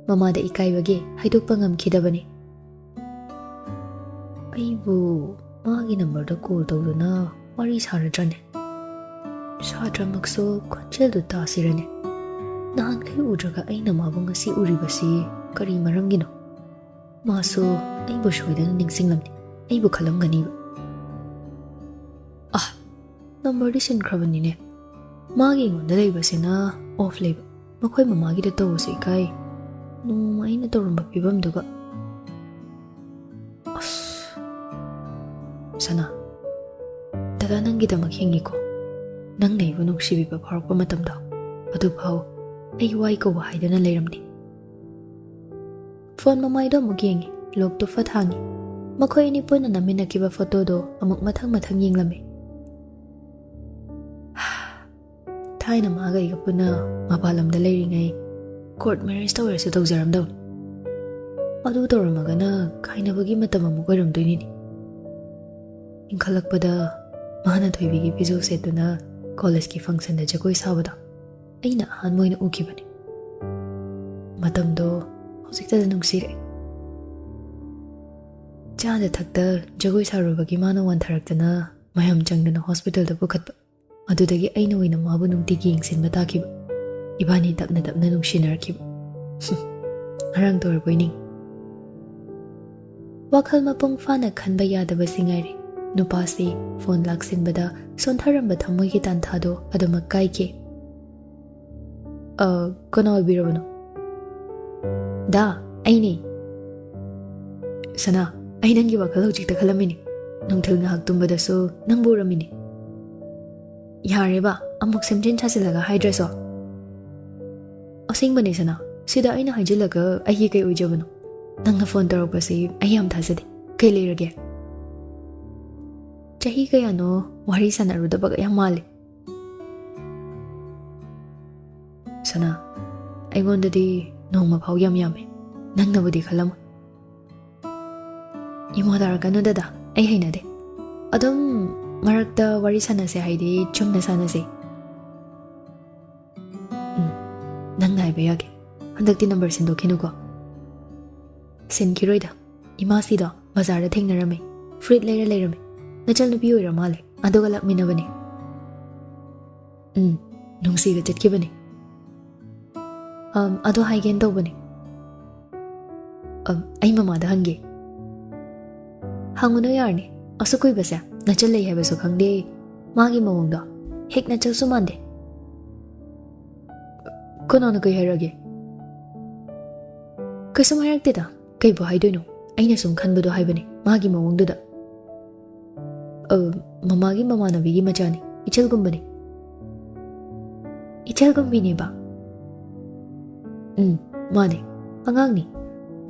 ꯃꯃꯥꯗ ꯏꯀꯥꯏꯕꯒꯤ ꯍꯥꯏꯗꯣꯛꯄ ꯉꯝꯈꯤꯗꯕꯅꯤ꯫ ꯑꯩꯕꯨ ꯃꯥꯒꯤ ꯅꯝꯕꯔꯗ ꯀꯣꯜ ꯇꯧꯗꯨꯅ ꯋꯥꯔꯤ ꯁꯥꯔꯗ꯭ꯔꯅꯦ? ꯁꯥꯗ꯭ꯔꯃꯛꯁꯨ ꯈꯣꯟꯖꯦꯜꯗꯨ ꯇꯥꯁꯤꯔꯅꯦ? ꯅꯍꯥꯟꯈꯩ ꯎꯗ꯭ꯔꯒ ꯑꯩꯅ ꯃꯥꯕꯨ ꯉꯁꯤ ꯎꯔꯤꯕꯁꯤ ꯀꯔꯤ ꯃꯔꯝꯒꯤꯅꯣ? ꯃꯥꯁꯨ ꯑꯩꯕꯨ ꯁꯣꯏꯗꯅ ꯅꯤꯡꯁꯤꯡꯂꯝꯅꯤ, ꯑꯩꯕꯨ ꯈꯜꯂꯝꯒꯅꯤꯕ꯫ ꯑꯥ, ꯅꯝꯕꯔꯗꯤ ꯁꯤꯟꯈ꯭ꯔꯕꯅꯤꯅꯦ꯫ ꯃꯥꯒꯤ ꯑꯩꯉꯣꯟꯗ ꯂꯩꯕꯁꯤꯅ ꯑꯣꯐ ꯂꯩꯕ, ꯃꯈꯣꯏ ꯃꯃꯥꯒꯤꯗ ꯇꯧꯕꯁꯦ ꯏꯀꯥꯏ꯫ ꯅꯣꯡꯃ ꯑꯩꯅ ꯇꯧꯔꯝꯕ ꯐꯤꯕꯝꯗꯨꯒ꯫ ꯑꯁ, ꯁꯅꯥ, ꯗꯗꯥ ꯅꯪꯒꯤꯗꯃꯛ ꯍꯤꯡꯉꯤꯀꯣ꯫ ꯅꯪꯅ ꯑꯩꯕꯨ ꯅꯨꯡꯁꯤꯕꯤꯕ ꯐꯥꯎꯔꯛꯄ ꯃꯇꯝꯗꯣ, ꯑꯗꯨꯐꯥꯎ ꯑꯩ ꯋꯥꯏ ꯀꯧꯕ ꯍꯥꯏꯗꯅ ꯂꯩꯔꯝꯗꯦ꯫ ꯐꯣꯟ ꯃꯃꯥꯏꯗꯣ ꯑꯃꯨꯛ ꯌꯦꯡꯉꯤ, ꯂꯣꯛꯇꯨ ꯐꯠ ꯍꯥꯡꯉꯤ꯫ ꯃꯈꯣꯏ ꯑꯅꯤ ꯄꯨꯟꯅ ꯅꯝꯃꯤꯟꯅꯈꯤꯕ ꯐꯣꯇꯣꯗꯣ ꯑꯃꯨꯛ ꯃꯊꯪ ꯃꯊꯪ ꯌꯦꯡꯂꯝꯃꯤ꯫ ꯊꯥꯏꯅ ꯃꯥꯒ ꯑꯩꯒ ꯄꯨꯟꯅ ꯃꯄꯥꯟ ꯂꯝꯗ ꯂꯩꯔꯤꯉꯩ ꯀꯣꯔꯠ ꯃꯦꯔꯦꯖ ꯇꯧꯔꯁꯨ ꯇꯧꯖꯔꯝꯗꯧꯅꯤ꯫ ꯑꯗꯨ ꯇꯧꯔꯝꯃꯒꯅ ꯀꯥꯏꯅꯕꯒꯤ ꯃꯇꯝ ꯑꯃꯨꯛ ꯑꯣꯏꯔꯝꯗꯣꯏꯅꯤꯅꯦ꯫ ꯏꯟꯈꯠꯂꯛꯄꯗ ꯃꯥꯅ ꯊꯣꯏꯕꯤꯒꯤ ꯐꯤꯖꯣꯜ ꯁꯦꯠꯇꯨꯅ ꯀꯣꯂꯦꯖꯀꯤ ꯐꯪꯁꯟꯗ ꯖꯒꯣꯏ ꯁꯥꯕꯗꯣ ꯑꯩꯅ ꯑꯍꯥꯟꯕ ꯑꯣꯏꯅ ꯎꯈꯤꯕꯅꯤ꯫ ꯃꯇꯝꯗꯣ ꯍꯧꯖꯤꯛꯇꯗ ꯅꯨꯡꯁꯤꯔꯛꯑꯦ꯫ ꯆꯥꯗ ꯊꯛꯇ ꯖꯒꯣꯏ ꯁꯥꯔꯨꯕꯒꯤ ꯃꯥꯅ ꯋꯥꯟꯊꯔꯛꯇꯅ ꯃꯌꯥꯝ ꯆꯪꯗꯅ ꯍꯣꯁꯄꯤꯇꯥꯜꯗ ꯄꯨꯈꯠꯄ꯫ ꯑꯗꯨꯗꯒꯤ ꯑꯩꯅ ꯑꯣꯏꯅ ꯃꯥꯕꯨ ꯅꯨꯡꯇꯤꯒꯤ ꯌꯦꯡꯁꯤꯟꯕ ꯇꯥꯈꯤꯕ꯫ ꯏꯕꯥꯅꯤ ꯇꯞꯅ ꯇꯞꯅ ꯅꯨꯡꯁꯤꯅꯔꯛꯈꯤꯕ꯫ ꯉꯔꯥꯡ ꯇꯧꯔꯕꯣꯏ ꯅꯤꯡ꯫ ꯋꯥꯈꯜ ꯃꯄꯨꯡ ꯐꯥꯅ ꯈꯟꯕ ꯌꯥꯗꯕꯁꯤ ꯉꯥꯏꯔꯦ꯫ ꯅꯨꯄꯥꯁꯤ ꯐꯣꯟ ꯂꯥꯛꯁꯤꯟꯕꯗ ꯁꯣꯟꯊꯔꯝꯕ ꯊꯃꯣꯏꯒꯤ ꯇꯥꯟꯊꯥꯗꯣ ꯑꯗꯨꯃꯛ ꯀꯥꯏꯈꯤ꯫ "ꯑ, ꯀꯅꯥ ꯑꯣꯏꯕꯤꯔꯕꯅꯣ?" "ꯗꯥ, ꯑꯩꯅꯦ꯫ ꯁꯅꯥ, ꯑꯩ ꯅꯪꯒꯤ ꯋꯥꯈꯜ ꯍꯧꯖꯤꯛꯇ ꯈꯜꯂꯝꯃꯤꯅꯦ꯫ ꯅꯨꯡꯊꯤꯜ ꯉꯥꯏꯍꯥꯛ ꯇꯨꯝꯕꯗꯁꯨ ꯅꯪꯕꯨ ꯎꯔꯝꯃꯤꯅꯦ꯫ ꯌꯥꯔꯦꯕ, ꯑꯃꯨꯛ ꯁꯦꯝꯖꯤꯟ ꯁꯥꯖꯤꯜꯂꯒ ꯍꯥꯏꯗ꯭ꯔꯁꯨ꯫ ꯑꯁꯦꯡꯕꯅꯦ ꯁꯅꯥ, ꯁꯤꯗ ꯑꯩꯅ ꯍꯥꯏꯖꯤꯜꯂꯒ ꯑꯩꯒꯤ ꯀꯩ ꯑꯣꯏꯖꯕꯅꯣ? ꯅꯪꯅ ꯐꯣꯟ ꯇꯧꯔꯛꯄꯁꯤ ꯑꯩ ꯌꯥꯝ ꯊꯥꯖꯗꯦ꯫ ꯀꯩ ꯂꯩꯔꯒꯦ? ꯆꯍꯤ ꯀꯌꯥꯅꯣ ꯋꯥꯔꯤ ꯁꯥꯟꯅꯔꯨꯗꯕꯒ ꯌꯥꯝ ꯃꯥꯜꯂꯦ꯫ ꯁꯅꯥ, ꯑꯩꯉꯣꯟꯗꯗꯤ ꯅꯣꯡꯃ ꯐꯥꯎ ꯌꯥꯝ ꯌꯥꯝꯃꯦ꯫ ꯅꯪꯅꯕꯨꯗꯤ ꯈꯜꯂꯝꯃꯣꯏ꯫ ꯏꯃꯣ ꯇꯥꯔꯛꯀꯅꯨ ꯗꯗꯥ, ꯑꯩ ꯍꯩꯅꯗꯦ꯫ ꯑꯗꯨꯝ ꯃꯔꯛꯇ ꯋꯥꯔꯤ ꯁꯥꯟꯅꯁꯦ ꯍꯥꯏꯗꯤ ꯆꯨꯝꯅ ꯁꯥꯟꯅꯁꯦ꯫ ꯎꯝ, ꯅꯪꯅ ꯍꯥꯏꯕ ꯌꯥꯒꯦ꯫ ꯍꯟꯗꯛꯇꯤ ꯅꯝꯕꯔ ꯁꯤꯟꯗꯣꯛꯈꯤꯅꯨꯀꯣ꯫ ꯁꯤꯟꯈꯤꯔꯣꯏꯗ꯫ ꯏꯃꯥꯁꯤꯗꯣ ꯕꯖꯥꯔꯗ ꯊꯦꯡꯅꯔꯝꯃꯦ꯫ ꯐꯨꯔꯤꯠ ꯂꯩꯔ ꯂꯩꯔꯝꯃꯦ꯫ ꯅꯆꯟꯅꯨꯄꯤ ꯑꯣꯏꯔ ꯃꯥꯜꯂꯦ꯫ ꯑꯗꯨꯒ ꯂꯥꯛꯃꯤꯟꯅꯕꯅꯦ꯫ ꯎꯝ, ꯅꯨꯡꯁꯤꯒ ꯆꯠꯈꯤꯕꯅꯦ꯫ ꯑꯝ, ꯑꯗꯣ ꯍꯥꯏꯒꯦꯅ ꯇꯧꯕꯅꯦ꯫ ꯑꯝ, ꯑꯩ ꯃꯃꯥꯗ ꯍꯪꯒꯦ꯫ ꯍꯪꯉꯨꯅꯨ ꯌꯥꯔꯅꯤ꯫ ꯑꯁꯨꯛ ꯀꯨꯏꯕꯁꯦ ꯅꯆꯟ ꯂꯩ ꯍꯥꯏꯕꯁꯨ ꯈꯪꯗꯦ꯫ ꯃꯥꯒꯤ ꯃꯑꯣꯡꯗꯣ ꯍꯦꯛ ꯅꯆꯜꯁꯨ ꯃꯥꯟꯗꯦ꯫ ꯀꯅꯥꯅ ꯀꯩ ꯍꯥꯏꯔꯛꯑꯒꯦ? ꯀꯩꯁꯨꯝ ꯍꯥꯏꯔꯛꯇꯦꯗ꯫ ꯀꯩꯕꯨ ꯍꯥꯏꯗꯣꯏꯅꯣ? ꯑꯩꯅ ꯁꯨꯝ ꯈꯟꯕꯗꯣ ꯍꯥꯏꯕꯅꯤ, ꯃꯥꯒꯤ ꯃꯑꯣꯡꯗꯨꯗ꯫ ꯑ, ꯃꯃꯥꯒꯤ ꯃꯃꯥꯟꯅꯕꯤꯒꯤ ꯃꯆꯥꯅꯤ꯫ ꯏꯆꯜꯒꯨꯝꯕꯅꯤ꯫ ꯏꯆꯜꯒꯨꯝꯕꯤꯅꯦꯕ? ꯎꯝ, ꯃꯥꯅꯦ꯫ ꯑꯉꯥꯡꯅꯤ꯫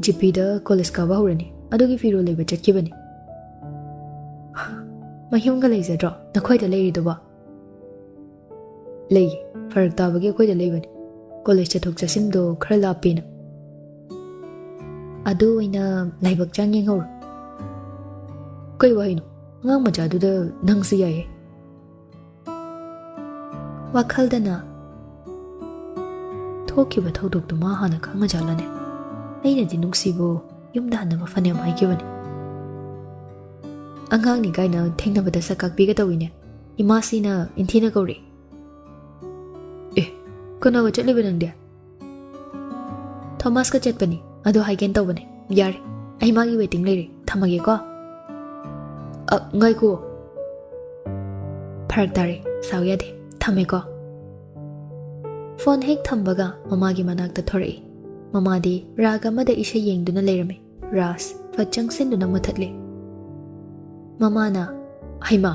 ꯖꯤꯄꯤꯗ ꯀꯣꯂꯦꯖ ꯀꯥꯕ ꯍꯧꯔꯅꯤ꯫ ꯑꯗꯨꯒꯤ ꯐꯤꯔꯣꯜ ꯂꯩꯕ ꯆꯠꯈꯤꯕꯅꯤ꯫ ꯃꯌꯨꯝꯒ ꯂꯩꯖꯗ꯭ꯔꯣ? ꯅꯈꯣꯏꯗ ꯂꯩꯔꯤꯗꯨꯕꯣ? ꯂꯩꯌꯦ꯫ ꯐꯔꯛ ꯇꯥꯕꯒꯤ ꯑꯩꯈꯣꯏꯗ ꯂꯩꯕꯅꯤ꯫ ꯀꯣꯂꯦꯖ ꯆꯠꯊꯣꯛ ꯆꯠꯁꯤꯟꯗꯣ ꯈꯔ ꯂꯥꯞꯄꯦꯅ꯫ ꯑꯗꯨ ꯑꯣꯏꯅ ꯂꯥꯏꯕꯛ ꯆꯥꯡ ꯌꯦꯡꯍꯧꯔꯣ꯫ ꯀꯩ ꯋꯥꯍꯩꯅꯣ? ꯑꯉꯥꯡ ꯃꯆꯥꯗꯨꯗ ꯅꯪꯁꯨ ꯌꯥꯏꯌꯦ꯫ ꯋꯥꯈꯜꯗꯅ, ꯊꯣꯛꯈꯤꯕ ꯊꯧꯗꯣꯛꯇꯨ ꯃꯥ ꯍꯥꯟꯅ ꯈꯪꯉꯖꯥꯠꯂꯅꯦ? ꯑꯩꯅꯗꯤ ꯅꯨꯡꯁꯤꯕꯨ ꯌꯨꯝꯗ ꯍꯟꯅꯕ ꯐꯅꯌꯥꯝ ꯍꯥꯏꯈꯤꯕꯅꯤ꯫ ꯑꯉꯥꯡꯅꯤ ꯀꯥꯏꯅ ꯊꯦꯡꯅꯕꯗ ꯁꯛ ꯀꯥꯛꯄꯤꯒ ꯇꯧꯏꯅꯦ꯫ ꯏꯃꯥꯁꯤꯅ ꯏꯟꯊꯤꯅ ꯀꯧꯔꯛꯏ꯫ ꯑꯦ, ꯀꯅꯥꯒ ꯆꯠꯂꯤꯕ ꯅꯪꯗꯤ? ꯊꯣꯃꯥꯁꯀ ꯆꯠꯄꯅꯤ꯫ ꯑꯗꯨ ꯍꯥꯏꯒꯦꯅ ꯇꯧꯕꯅꯦ꯫ ꯌꯥꯔꯦ, ꯑꯩ ꯃꯥꯒꯤ ꯋꯦꯇꯤꯡ ꯂꯩꯔꯦ꯫ ꯊꯝꯃꯒꯦꯀꯣ꯫ ꯑ, ꯉꯥꯏꯈꯣ꯫ ꯐꯔꯛ ꯇꯥꯔꯦ, ꯁꯥꯎ ꯌꯥꯗꯦ꯫ ꯊꯝꯃꯦꯀꯣ꯫ ꯐꯣꯟ ꯍꯦꯛ ꯊꯝꯕꯒ ꯃꯃꯥꯒꯤ ꯃꯅꯥꯛꯇ ꯊꯣꯔꯛꯏ꯫ ꯃꯃꯥꯗꯤ ꯔꯥꯒ ꯑꯃꯗ ꯏꯁꯩ ꯌꯦꯡꯗꯨꯅ ꯂꯩꯔꯝꯃꯤ꯫ ꯔꯥꯖ ꯐꯠ ꯆꯪꯁꯤꯟꯗꯨꯅ ꯃꯨꯊꯠꯂꯦ꯫ ꯃꯃꯥꯅ, "ꯍꯩꯃꯥ,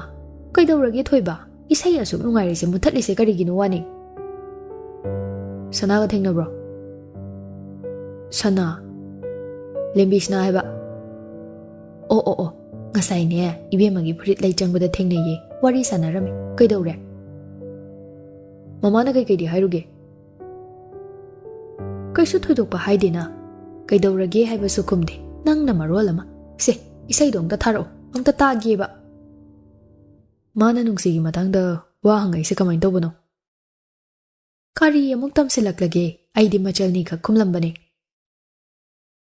ꯀꯩꯗꯧꯔꯒꯦ ꯊꯣꯏꯕ? ꯏꯁꯩ ꯑꯁꯨꯛ ꯅꯨꯡꯉꯥꯏꯔꯤꯁꯦ ꯃꯨꯊꯠꯂꯤꯁꯦ ꯀꯔꯤꯒꯤꯅꯣ ꯋꯥꯅꯤ?" "ꯁꯅꯥꯒ ꯊꯦꯡꯅꯕ꯭ꯔꯣ?" "ꯁꯅꯥ? ꯂꯦꯝꯕꯤꯁꯅꯥ ꯍꯥꯏꯕ?" "ꯑꯣ, ꯑꯣ, ꯑꯣ, ꯉꯁꯥꯏꯅꯦ ꯏꯕꯦꯝꯃꯒꯤ ꯐꯨꯔꯤꯠ ꯂꯩ ꯆꯪꯕꯗ ꯊꯦꯡꯅꯩꯌꯦ, ꯋꯥꯔꯤ ꯁꯥꯟꯅꯔꯝꯃꯤ꯫ ꯀꯩꯗꯧꯔꯦ?" "ꯃꯃꯥꯅ ꯀꯩꯀꯩꯗꯤ ꯍꯥꯏꯔꯨꯒꯦ?" "ꯀꯩꯁꯨ ꯊꯣꯏꯗꯣꯛꯄ ꯍꯥꯏꯗꯦꯅ꯫ ꯀꯩꯗꯧꯔꯒꯦ ꯍꯥꯏꯕꯁꯨ ꯈꯨꯝꯗꯦ꯫ ꯅꯪꯅ ꯃꯔꯣꯜ ꯑꯃ꯫ ꯁꯦ, ꯏꯁꯩꯗꯣ ꯑꯝꯇ ꯊꯥꯔꯛꯑꯣ, ꯑꯝꯇ ꯇꯥꯒꯦꯕ꯫ ꯃꯥꯅ ꯅꯨꯡꯁꯤꯒꯤ ꯃꯇꯥꯡꯗ ꯋꯥ ꯍꯪꯉꯛꯏꯁꯦ ꯀꯃꯥꯏꯅ ꯇꯧꯕꯅꯣ?" ꯀꯔꯤ ꯑꯃꯨꯛ ꯇꯝꯁꯤꯜꯂꯛꯂꯒꯦ? ꯑꯩꯗꯤ ꯃꯆꯜꯅꯤ ꯈꯛ ꯈꯨꯝꯂꯝꯕꯅꯦ꯫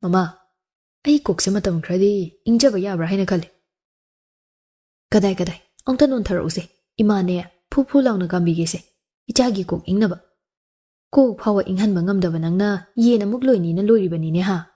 "ꯃꯃꯥ, ꯑꯩ ꯀꯣꯛꯁꯦ ꯃꯇꯝ ꯈꯔꯗꯤ ꯏꯪꯖꯕ ꯌꯥꯕ꯭ꯔꯥ ꯍꯥꯏꯅ ꯈꯜꯂꯤ꯫" "ꯀꯗꯥꯏ, ꯀꯗꯥꯏ? ꯑꯝꯇ ꯅꯣꯟꯊꯔꯛꯎꯁꯦ꯫ ꯏꯃꯥꯅꯦ, ꯐꯨ ꯐꯨ ꯂꯥꯎꯅ ꯀꯥꯝꯕꯤꯒꯦꯁꯦ꯫ ꯏꯆꯥꯒꯤ ꯀꯣꯛ ꯏꯪꯅꯕ꯫ ꯀꯣꯛ ꯐꯥꯎꯕ ꯏꯪꯍꯟꯕ ꯉꯝꯗꯕ ꯅꯪꯅ ꯌꯦꯟ ꯑꯃꯨꯛ ꯂꯣꯏꯅꯤꯅ ꯂꯣꯏꯔꯤꯕꯅꯤꯅꯦ ꯍꯥ?"